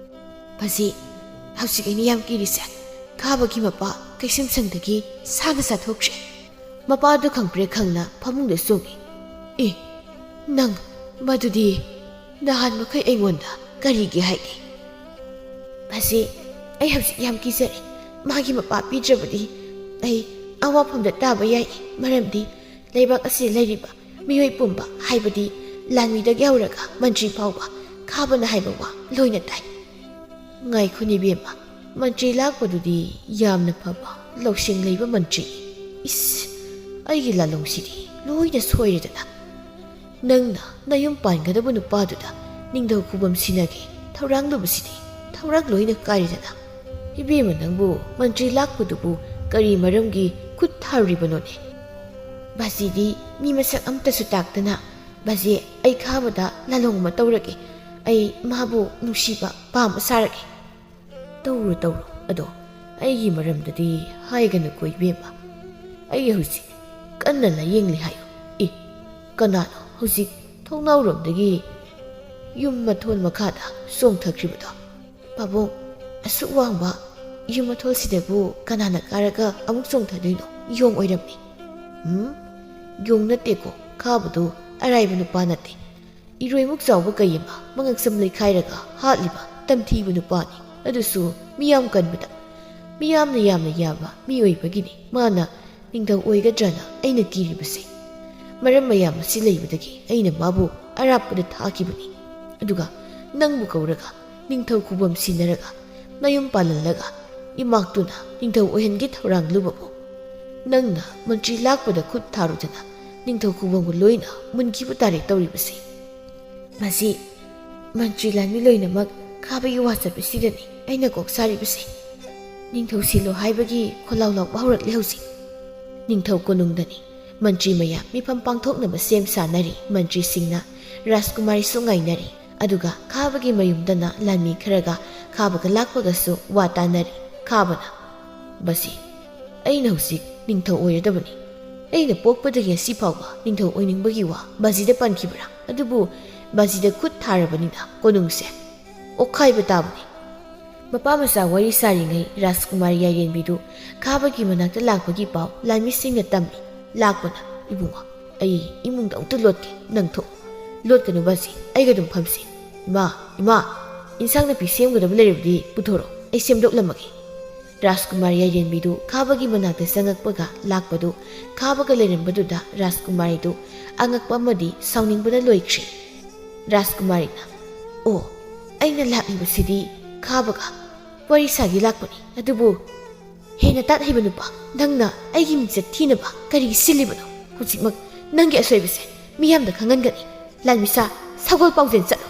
ꯐꯖꯤ, ꯍꯧꯖꯤꯛ ꯑꯩꯅ ꯌꯥꯝ ꯀꯤꯔꯤꯁꯦ ꯈꯥꯕꯒꯤ ꯃꯄꯥ ꯀꯩꯁꯨꯝꯁꯪꯗꯒꯤ ꯁꯥꯅ ꯆꯥꯊꯣꯛꯈ꯭ꯔꯦ꯫ ꯃꯄꯥꯗꯨ ꯈꯪꯄ꯭ꯔꯦꯛ ꯈꯪꯅ ꯐꯃꯨꯡꯗ ꯆꯣꯡꯉꯤ꯫ "ꯑꯦ, ꯅꯪ ꯃꯗꯨꯗꯤ ꯅꯍꯥꯟ ꯃꯈꯩ ꯑꯩꯉꯣꯟꯗ ꯀꯔꯤꯒꯤ ꯍꯥꯏꯗꯦ?" "ꯃꯁꯤ ꯑꯩ ꯍꯧꯖꯤꯛ ꯌꯥꯝ ꯀꯤꯖꯔꯦ꯫ ꯃꯥꯒꯤ ꯃꯄꯥ ꯄꯤꯗ꯭ꯔꯕꯗꯤ ꯑꯩ ꯑꯋꯥꯐꯝꯗ ꯇꯥꯕ ꯌꯥꯏ꯫ ꯃꯔꯝꯗꯤ ꯂꯩꯕꯥꯛ ꯑꯁꯤꯗ ꯂꯩꯔꯤꯕ ꯃꯤꯑꯣꯏ ꯄꯨꯝꯕ, ꯍꯥꯏꯕꯗꯤ ꯂꯥꯟꯃꯤꯗꯒꯤ ꯍꯧꯔꯒ ꯃꯟꯇ꯭ꯔꯤ ꯐꯥꯎꯕ, ꯈꯥꯕꯅ ꯍꯥꯏꯕ ꯋꯥ ꯂꯣꯏꯅ ꯇꯥꯏ꯫" "ꯉꯥꯏꯈꯣꯅꯦ ꯏꯕꯦꯝꯃ, ꯃꯟꯇ꯭ꯔꯤ ꯂꯥꯛꯄꯗꯨꯗꯤ ꯌꯥꯝꯅ ꯐꯕ, ꯂꯧꯁꯤꯡ ꯂꯩꯕ ꯃꯟꯇ꯭ꯔꯤ꯫ ꯏꯁ, ꯑꯩꯒꯤ ꯂꯥꯂꯣꯡꯁꯤꯗꯤ ꯂꯣꯏꯅ ꯁꯣꯏꯔꯦꯗꯅ꯫ ꯅꯪꯅ ꯅꯌꯨꯝ ꯄꯥꯟꯒꯗꯕ ꯅꯨꯄꯥꯗꯨꯗ ꯅꯤꯡꯊꯧ ꯈꯨꯕꯝ ꯁꯤꯟꯅꯒꯦ ꯊꯧꯔꯥꯡꯂꯨꯕꯁꯤꯗꯤ ꯊꯧꯔꯥꯡ ꯂꯣꯏꯅ ꯀꯥꯏꯔꯦꯗꯅ꯫ ꯏꯕꯦꯝꯃ, ꯅꯪꯕꯨ ꯃꯟꯇ꯭ꯔꯤ ꯂꯥꯛꯄꯗꯨꯕꯨ ꯀꯔꯤ ꯃꯔꯝꯒꯤ ꯈꯨꯠ ꯊꯥꯔꯨꯔꯤꯕꯅꯣꯅꯦ?" "ꯕꯥꯖꯤꯗꯤ ꯃꯤ ꯃꯁꯛ ꯑꯝꯇꯁꯨ ꯇꯥꯛꯇꯅ, ꯕꯥꯖꯤ, ꯑꯩ ꯈꯥꯕꯗ ꯂꯥꯂꯣꯡ ꯑꯃ ꯇꯧꯔꯒꯦ꯫ ꯑꯩ ꯃꯥꯕꯨ ꯅꯨꯡꯁꯤꯕ ꯄꯥꯝꯕ ꯁꯥꯔꯒꯦ꯫" "ꯇꯧꯔꯣ, ꯇꯧꯔꯣ꯫ ꯑꯗꯣ ꯑꯩꯒꯤ ꯃꯔꯝꯗꯗꯤ ꯍꯥꯏꯒꯅꯨꯀꯣ ꯏꯕꯦꯝꯃ꯫ ꯑꯩ ꯍꯧꯖꯤꯛ ꯀꯟꯅ ꯂꯥꯌꯦꯡꯂꯤ ꯍꯥꯏꯌꯨ꯫" "ꯑꯦ, ꯀꯅꯥꯅꯣ ꯍꯧꯖꯤꯛ ꯊꯣꯡꯅꯥꯎꯔꯣꯝꯗꯒꯤ ꯌꯨꯝ ꯃꯊꯣꯟ ꯃꯈꯥꯗ ꯆꯣꯡꯊꯈ꯭ꯔꯤꯕꯗꯣ?" "ꯄꯥꯕꯨꯡ, ꯑꯁꯨꯛ ꯋꯥꯡꯕ ꯌꯨꯝ ꯃꯊꯣꯜꯁꯤꯗꯕꯨ ꯀꯅꯥꯅ ꯀꯥꯔꯒ ꯑꯃꯨꯛ ꯆꯣꯡꯊꯗꯣꯏꯅꯣ? ꯌꯣꯡ ꯑꯣꯏꯔꯝꯃꯤ꯫" "ꯎꯝ, ꯌꯣꯡ ꯅꯠꯇꯦꯀꯣ, ꯈꯥꯕꯗꯨ ꯑꯔꯥꯏꯕ ꯅꯨꯄꯥ ꯅꯠꯇꯦ꯫ ꯏꯔꯣꯏꯃꯨꯛ ꯆꯥꯎꯕ ꯀꯩ ꯑꯃ ꯃꯉꯛꯁꯝ ꯂꯩꯈꯥꯏꯔꯒ ꯍꯥꯠꯂꯤꯕ ꯇꯝꯊꯤꯕ ꯅꯨꯄꯥꯅꯤ꯫ ꯑꯗꯨꯁꯨ ꯃꯤꯌꯥꯝ ꯀꯟꯕꯗ, ꯃꯤꯌꯥꯝꯅ ꯌꯥꯝꯅ ꯌꯥꯕ ꯃꯤ ꯑꯣꯏꯕꯒꯤꯅꯤ ꯃꯥꯅ ꯅꯤꯡꯊꯧ ꯑꯣꯏꯒꯗ꯭ꯔꯅ ꯑꯩꯅ ꯀꯤꯔꯤꯕꯁꯦ꯫ ꯃꯔꯝ ꯃꯌꯥꯝ ꯑꯁꯤ ꯂꯩꯕꯗꯒꯤ ꯑꯩꯅ ꯃꯥꯕꯨ ꯑꯔꯥꯞꯄꯗ ꯊꯥꯈꯤꯕꯅꯤ꯫ ꯑꯗꯨꯒ ꯅꯪꯕꯨ ꯀꯧꯔꯒ, ꯅꯤꯡꯊꯧ ꯈꯨꯕꯝ ꯁꯤꯟꯅꯔꯒ, ꯅꯌꯨꯝ ꯄꯥꯜꯍꯜꯂꯒ, ꯏꯃꯥꯛꯇꯨꯅ ꯅꯤꯡꯊꯧ ꯑꯣꯏꯍꯟꯒꯦ ꯊꯧꯔꯥꯡꯂꯨꯕꯕꯨ, ꯅꯪꯅ ꯃꯟꯇ꯭ꯔꯤ ꯂꯥꯛꯄꯗ ꯈꯨꯠ ꯊꯥꯔꯨꯗꯅ ꯅꯤꯡꯊꯧ ꯈꯨꯕꯝꯒ ꯂꯣꯏꯅ ꯃꯨꯟꯈꯤꯕ ꯇꯥꯔꯦ ꯇꯧꯔꯤꯕꯁꯦ꯫ ꯃꯁꯤ ꯃꯟꯇ꯭ꯔꯤ ꯂꯥꯟꯃꯤ ꯂꯣꯏꯅꯃꯛ ꯈꯥꯕꯒꯤ ꯋꯥ ꯆꯠꯄꯁꯤꯗꯅꯤ ꯑꯩꯅ ꯀꯣꯛ ꯁꯥꯔꯤꯕꯁꯦ꯫ ꯅꯤꯡꯊꯧ ꯁꯤꯜꯂꯣ ꯍꯥꯏꯕꯒꯤ ꯈꯣꯜꯂꯥꯎ ꯂꯥꯎꯕ ꯍꯧꯔꯛꯂꯦ ꯍꯧꯖꯤꯛ꯫ ꯅꯤꯡꯊꯧ ꯀꯣꯅꯨꯡꯗꯅꯤ ꯃꯟꯇ꯭ꯔꯤ ꯃꯌꯥꯝ ꯃꯤꯐꯝ ꯄꯥꯡꯊꯣꯛꯅꯕ ꯁꯦꯝ ꯁꯥꯅꯔꯤ꯫ ꯃꯟꯇ꯭ꯔꯤꯁꯤꯡꯅ ꯔꯥꯖꯀꯨꯃꯥꯔꯤꯁꯨ ꯉꯥꯏꯅꯔꯤ꯫ ꯑꯗꯨꯒ ꯈꯥꯕꯒꯤ ꯃꯌꯨꯝꯗꯅ ꯂꯥꯟꯃꯤ ꯈꯔꯒ ꯈꯥꯕꯒ ꯂꯥꯛꯄꯒꯁꯨ ꯋꯥ ꯇꯥꯅꯔꯤ꯫ ꯈꯥꯕꯅ, "ꯕꯥꯖꯤ, ꯑꯩꯅ ꯍꯧꯖꯤꯛ ꯅꯤꯡꯊꯧ ꯑꯣꯏꯔꯗꯕꯅꯤ꯫ ꯑꯩꯅ ꯄꯣꯛꯄꯗꯒꯤ ꯉꯁꯤ ꯐꯥꯎꯕ ꯅꯤꯡꯊꯧ ꯑꯣꯏꯅꯤꯡꯕꯒꯤ ꯋꯥ ꯕꯥꯖꯤꯗ ꯄꯟꯈꯤꯕ꯭ꯔꯥ? ꯑꯗꯨꯕꯨ ꯕꯥꯖꯤꯗ ꯈꯨꯠ ꯊꯥꯔꯕꯅꯤꯅ ꯀꯣꯅꯨꯡꯁꯦ ꯑꯣꯛꯈꯥꯏꯕ ꯇꯥꯕꯅꯤ꯫" ꯃꯄꯥ ꯃꯆꯥ ꯋꯥꯔꯤ ꯁꯥꯔꯤꯉꯩ ꯔꯥꯖꯀꯨꯃꯥꯔꯤ ꯌꯥꯏꯔꯦꯟꯕꯤꯗꯨ ꯈꯥꯕꯒꯤ ꯃꯅꯥꯛꯇ ꯂꯥꯛꯄꯒꯤ ꯄꯥꯎ ꯂꯥꯟꯃꯤꯁꯤꯡꯅ ꯇꯝꯃꯤ꯫ ꯂꯥꯛꯄꯅ, "ꯏꯕꯨꯡꯉꯣ, ꯑꯩ ꯏꯃꯨꯡꯗ ꯑꯃꯨꯛꯇ ꯂꯣꯠꯀꯦ, ꯅꯪ ꯊꯣꯛ꯫ ꯂꯣꯠꯀꯅꯨ ꯕꯥꯖꯤ, ꯑꯩꯒ ꯑꯗꯨꯝ ꯐꯝꯁꯤ꯫ ꯏꯃꯥ, ꯏꯃꯥ, ꯏꯟꯁꯥꯡ ꯅꯥꯄꯤ ꯁꯦꯝꯒꯗꯕ ꯂꯩꯔꯕꯗꯤ ꯄꯨꯊꯣꯔꯛꯑꯣ, ꯑꯩ ꯁꯦꯝꯗꯣꯛꯂꯝꯃꯒꯦ"꯫ ꯔꯥꯖꯀꯨꯃꯥꯔ ꯌꯥꯏꯔꯦꯟꯕꯤꯗꯨ ꯈꯥꯕꯒꯤ ꯃꯅꯥꯛꯇ ꯆꯪꯉꯛꯄꯒ ꯂꯥꯛꯄꯗꯨ ꯈꯥꯕꯒ ꯂꯩꯔꯝꯕꯗꯨꯗ ꯔꯥꯖꯀꯨꯃꯥꯔꯤꯗꯨ ꯑꯉꯛꯄ ꯑꯃꯗꯤ ꯁꯥꯎꯅꯤꯡꯕꯅ ꯂꯣꯏꯈ꯭ꯔꯦ꯫ ꯔꯥꯖꯀꯨꯃꯥꯔꯤꯅ, "ꯑꯣ, ꯑꯩꯅ ꯂꯥꯛꯂꯤꯕꯁꯤꯗꯤ ꯈꯥꯕꯒ ꯋꯥꯔꯤ ꯁꯥꯒꯦ ꯂꯥꯛꯄꯅꯤ꯫ ꯑꯗꯨꯕꯨ ꯍꯦꯟꯅ ꯇꯥꯠ ꯍꯩꯕ ꯅꯨꯄꯥ, ꯅꯪꯅ ꯑꯩꯒꯤ ꯃꯤꯡꯆꯠ ꯊꯤꯅꯕ ꯀꯔꯤꯒꯤ ꯁꯤꯜꯂꯤꯕꯅꯣ? ꯍꯧꯖꯤꯛꯃꯛ ꯅꯪꯒꯤ ꯑꯁꯣꯏꯕꯁꯦ ꯃꯤꯌꯥꯝꯗ ꯈꯪꯍꯟꯒꯅꯤ꯫ ꯂꯥꯟꯃꯤꯁꯥ, ꯁꯒꯣꯜ ꯄꯥꯎꯖꯦꯜ ꯆꯠꯂꯣ꯫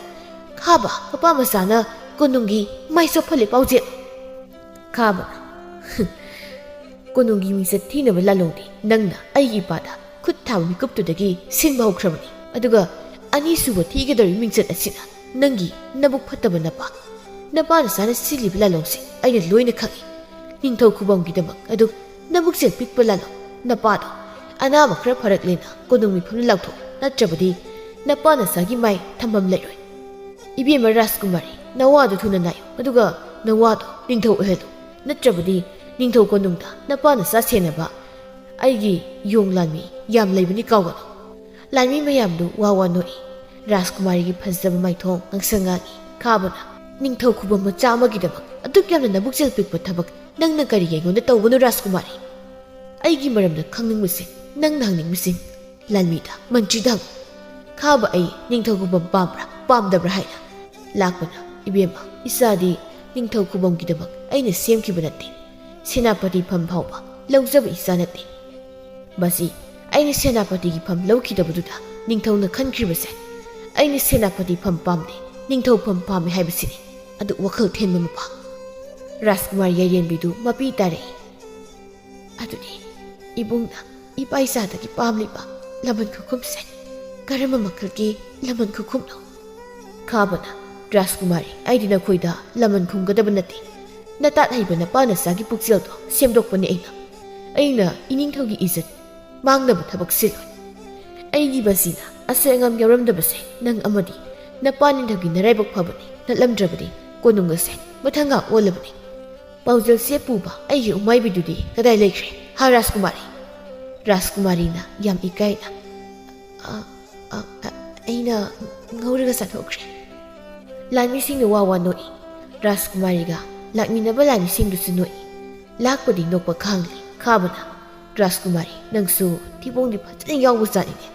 ꯈꯥꯕ, ꯃꯄꯥ ꯃꯆꯥꯅ ꯀꯣꯅꯨꯡꯒꯤ ꯃꯥꯏ ꯆꯣꯞꯍꯜꯂꯦ ꯄꯥꯎꯖꯦꯜ"꯫ ꯈꯥꯕꯅ, "ꯀꯣꯅꯨꯡꯒꯤ ꯃꯤꯡꯆꯠ ꯊꯤꯅꯕ ꯂꯥꯂꯣꯡꯗꯤ ꯅꯪꯅ ꯑꯩꯒꯤ ꯏꯄꯥꯗ ꯈꯨꯠ ꯊꯥꯕ ꯃꯤꯀꯨꯞꯇꯨꯗꯒꯤ ꯁꯤꯟꯕ ꯍꯧꯈ꯭ꯔꯕꯅꯤ꯫ ꯑꯗꯨꯒ ꯑꯅꯤꯁꯨꯕ ꯊꯤꯒꯗꯧꯔꯤꯕ ꯃꯤꯡꯆꯠ ꯑꯁꯤꯅ ꯅꯪꯒꯤ ꯅꯕꯨꯛ ꯐꯠꯇꯕ ꯅꯄꯥ, ꯅꯄꯥ ꯅꯆꯥꯅ ꯁꯤꯜꯂꯤꯕ ꯂꯥꯂꯣꯡꯁꯦ ꯑꯩꯅ ꯂꯣꯏꯅ ꯈꯪꯏ꯫ ꯅꯤꯡꯊꯧ ꯈꯨꯕꯝꯒꯤꯗꯃꯛ ꯑꯗꯨ ꯅꯕꯨꯛꯆꯦꯜ ꯄꯤꯛꯄ ꯂꯥꯂꯣꯡ, ꯅꯄꯥꯗꯣ ꯑꯅꯥꯕ ꯈꯔ ꯐꯔꯛꯂꯦꯅ ꯀꯣꯅꯨꯡ ꯃꯤꯐꯝꯗ ꯂꯥꯎꯊꯣꯛ, ꯅꯠꯇ꯭ꯔꯕꯗꯤ ꯅꯄꯥ ꯅꯆꯥꯒꯤ ꯃꯥꯏ ꯊꯝꯐꯝ ꯂꯩꯔꯣꯏ꯫ ꯏꯕꯦꯝꯃ ꯔꯥꯖꯀꯨꯃꯥꯔꯤ, ꯅꯋꯥꯗꯨ ꯊꯨꯅ ꯅꯥꯏꯌꯨ, ꯑꯗꯨꯒ ꯅꯋꯥꯗꯣ ꯅꯤꯡꯊꯧ ꯑꯣꯏꯍꯜꯂꯨ, ꯅꯠꯇ꯭ꯔꯕꯗꯤ ꯅꯤꯡꯊꯧ ꯀꯣꯅꯨꯡꯗ ꯅꯄꯥ ꯅꯆꯥ ꯁꯦꯟꯅꯕ ꯑꯩꯒꯤ ꯌꯣꯡ ꯂꯥꯟꯃꯤ ꯌꯥꯝ ꯂꯩꯕꯅꯤ ꯀꯥꯎꯒꯅꯨ"꯫ ꯂꯥꯟꯃꯤ ꯃꯌꯥꯝꯗꯨ ꯋꯥ ꯋꯥ ꯅꯣꯛꯏ꯫ ꯔꯥꯖꯀꯨꯃꯥꯔꯤꯒꯤ ꯐꯖꯕ ꯃꯥꯏꯊꯣꯡ ꯉꯥꯡꯁꯪ ꯉꯥꯡꯏ꯫ ꯈꯥꯕꯅ, "ꯅꯤꯡꯊꯧ ꯈꯨꯕꯝ ꯃꯆꯥ ꯑꯃꯒꯤꯗꯃꯛ ꯑꯗꯨꯛ ꯌꯥꯝꯅ ꯅꯕꯨꯛꯆꯦꯜ ꯄꯤꯛꯄ ꯊꯕꯛ ꯅꯪꯅ ꯀꯔꯤꯒꯤ ꯑꯩꯉꯣꯟꯗ ꯇꯧꯕꯅꯣ ꯔꯥꯖꯀꯨꯃꯥꯔꯤ? ꯑꯩꯒꯤ ꯃꯔꯝꯗ ꯈꯪꯅꯤꯡꯕꯁꯤꯡ ꯅꯪꯅ ꯍꯪꯅꯤꯡꯕꯁꯤꯡ ꯂꯥꯟꯃꯤꯗ, ꯃꯟꯇ꯭ꯔꯤꯗ ꯍꯪꯉꯨ꯫ ꯈꯥꯕ ꯑꯩ ꯅꯤꯡꯊꯧ ꯈꯨꯕꯝ ꯄꯥꯝꯕ꯭ꯔꯥ ꯄꯥꯝꯗꯕ꯭ꯔꯥ ꯍꯥꯏꯅ"꯫ ꯂꯥꯛꯄꯅ, "ꯏꯕꯦꯝꯃ, ꯏꯆꯥꯗꯤ ꯅꯤꯡꯊꯧ ꯈꯨꯕꯝꯒꯤꯗꯃꯛ ꯑꯩꯅ ꯁꯦꯝꯈꯤꯕ ꯅꯠꯇꯦ꯫ ꯁꯦꯅꯥꯄꯇꯤ ꯐꯝ ꯐꯥꯎꯕ ꯂꯧꯖꯕ ꯏꯆꯥ ꯅꯠꯇꯦ꯫ ꯃꯁꯤ ꯑꯩꯅ ꯁꯦꯅꯥꯄꯇꯤꯒꯤ ꯐꯝ ꯂꯧꯈꯤꯗꯕꯗꯨꯗ ꯅꯤꯡꯊꯧꯅ ꯈꯟꯈ꯭ꯔꯤꯕꯁꯦ ꯑꯩꯅ ꯁꯦꯅꯥꯄꯇꯤ ꯐꯝ ꯄꯥꯝꯗꯦ, ꯅꯤꯡꯊꯧ ꯐꯝ ꯄꯥꯝꯃꯤ ꯍꯥꯏꯕꯁꯤꯅꯤ꯫ ꯑꯗꯨ ꯋꯥꯈꯜ ꯊꯦꯟꯕ ꯃꯄꯥ"꯫ ꯔꯥꯖꯀꯨꯃꯥꯔ ꯌꯥꯏꯔꯦꯝꯕꯤꯗꯨ ꯃꯄꯤ ꯇꯥꯔꯛꯏ꯫ "ꯑꯗꯨꯗꯤ ꯏꯕꯨꯡꯅ ꯏꯄꯥ ꯏꯆꯥꯗꯒꯤ ꯄꯥꯝꯂꯤꯕ ꯂꯃꯟ ꯈꯨꯈꯨꯝꯁꯦ ꯀꯔꯝꯕ ꯃꯈꯜꯒꯤ ꯂꯃꯟ ꯈꯨꯈꯨꯝꯅꯣ?" ꯈꯥꯕꯅ, "ꯔꯥꯖꯀꯨꯃꯥꯔꯤ, ꯑꯩꯗꯤ ꯅꯈꯣꯏꯗ ꯂꯃꯟ ꯈꯨꯝꯒꯗꯕ ꯅꯠꯇꯦ꯫ ꯅꯇꯥꯠ ꯍꯩꯕ ꯅꯄꯥ ꯅꯆꯥꯒꯤ ꯄꯨꯛꯆꯦꯜꯗꯣ ꯁꯦꯝꯗꯣꯛꯄꯅꯦ ꯑꯩꯅ꯫ ꯑꯩꯅ ꯏꯅꯤꯡꯊꯧꯒꯤ ꯏꯖꯠ ꯃꯥꯡꯅꯕ ꯊꯕꯛ ꯁꯤꯜꯂꯣꯏ꯫ ꯑꯩꯒꯤ ꯕꯥꯖꯤꯅ ꯑꯁꯣꯏ ꯑꯉꯥꯝ ꯌꯥꯎꯔꯝꯗꯕꯁꯦ ꯅꯪ ꯑꯃꯗꯤ ꯅꯄꯥ ꯅꯤꯡꯊꯧꯒꯤ ꯅꯔꯥꯏꯕꯛ ꯐꯕꯅꯤ, ꯅꯠꯂꯝꯗ꯭ꯔꯕꯗꯤ ꯀꯣꯅꯨꯡ ꯑꯁꯦ ꯃꯊꯪꯒ ꯑꯣꯜꯂꯕꯅꯤ꯫ ꯄꯥꯎꯖꯦꯜꯁꯦ ꯄꯨꯕ ꯑꯩꯒꯤ ꯎꯃꯥꯏꯕꯤꯗꯨꯗꯤ ꯀꯗꯥꯏ ꯂꯩꯈ꯭ꯔꯦ, ꯍꯥ ꯔꯥꯖꯀꯨꯃꯥꯔꯤ? ꯔꯥꯖꯀꯨꯃꯥꯔꯤꯅ ꯌꯥꯝ ꯏꯀꯥꯏꯅ, "ꯑ, ꯑ, ꯑ, ꯑꯩꯅ ꯉꯧꯔꯒ ꯆꯥꯊꯣꯛꯈ꯭ꯔꯦ꯫" ꯂꯥꯟꯃꯤꯁꯤꯡꯅ ꯋꯥ ꯋꯥ ꯅꯣꯛꯏ꯫ ꯔꯥꯖꯀꯨꯃꯥꯔꯤꯒ ꯂꯥꯛꯃꯤꯟꯅꯕ ꯂꯥꯟꯃꯤꯁꯤꯡꯗꯨꯁꯨ ꯅꯣꯛꯏ꯫ ꯂꯥꯛꯄꯗꯤ ꯅꯣꯛꯄ ꯈꯥꯡꯂꯤ꯫ ꯈꯥꯕꯅ, "ꯔꯥꯖꯀꯨꯃꯥꯔꯤ, ꯅꯪꯁꯨ ꯊꯤꯕꯣꯡꯗꯤ ꯐꯖꯅ ꯌꯥꯎꯕ ꯖꯥꯠꯅꯤꯅꯦ꯫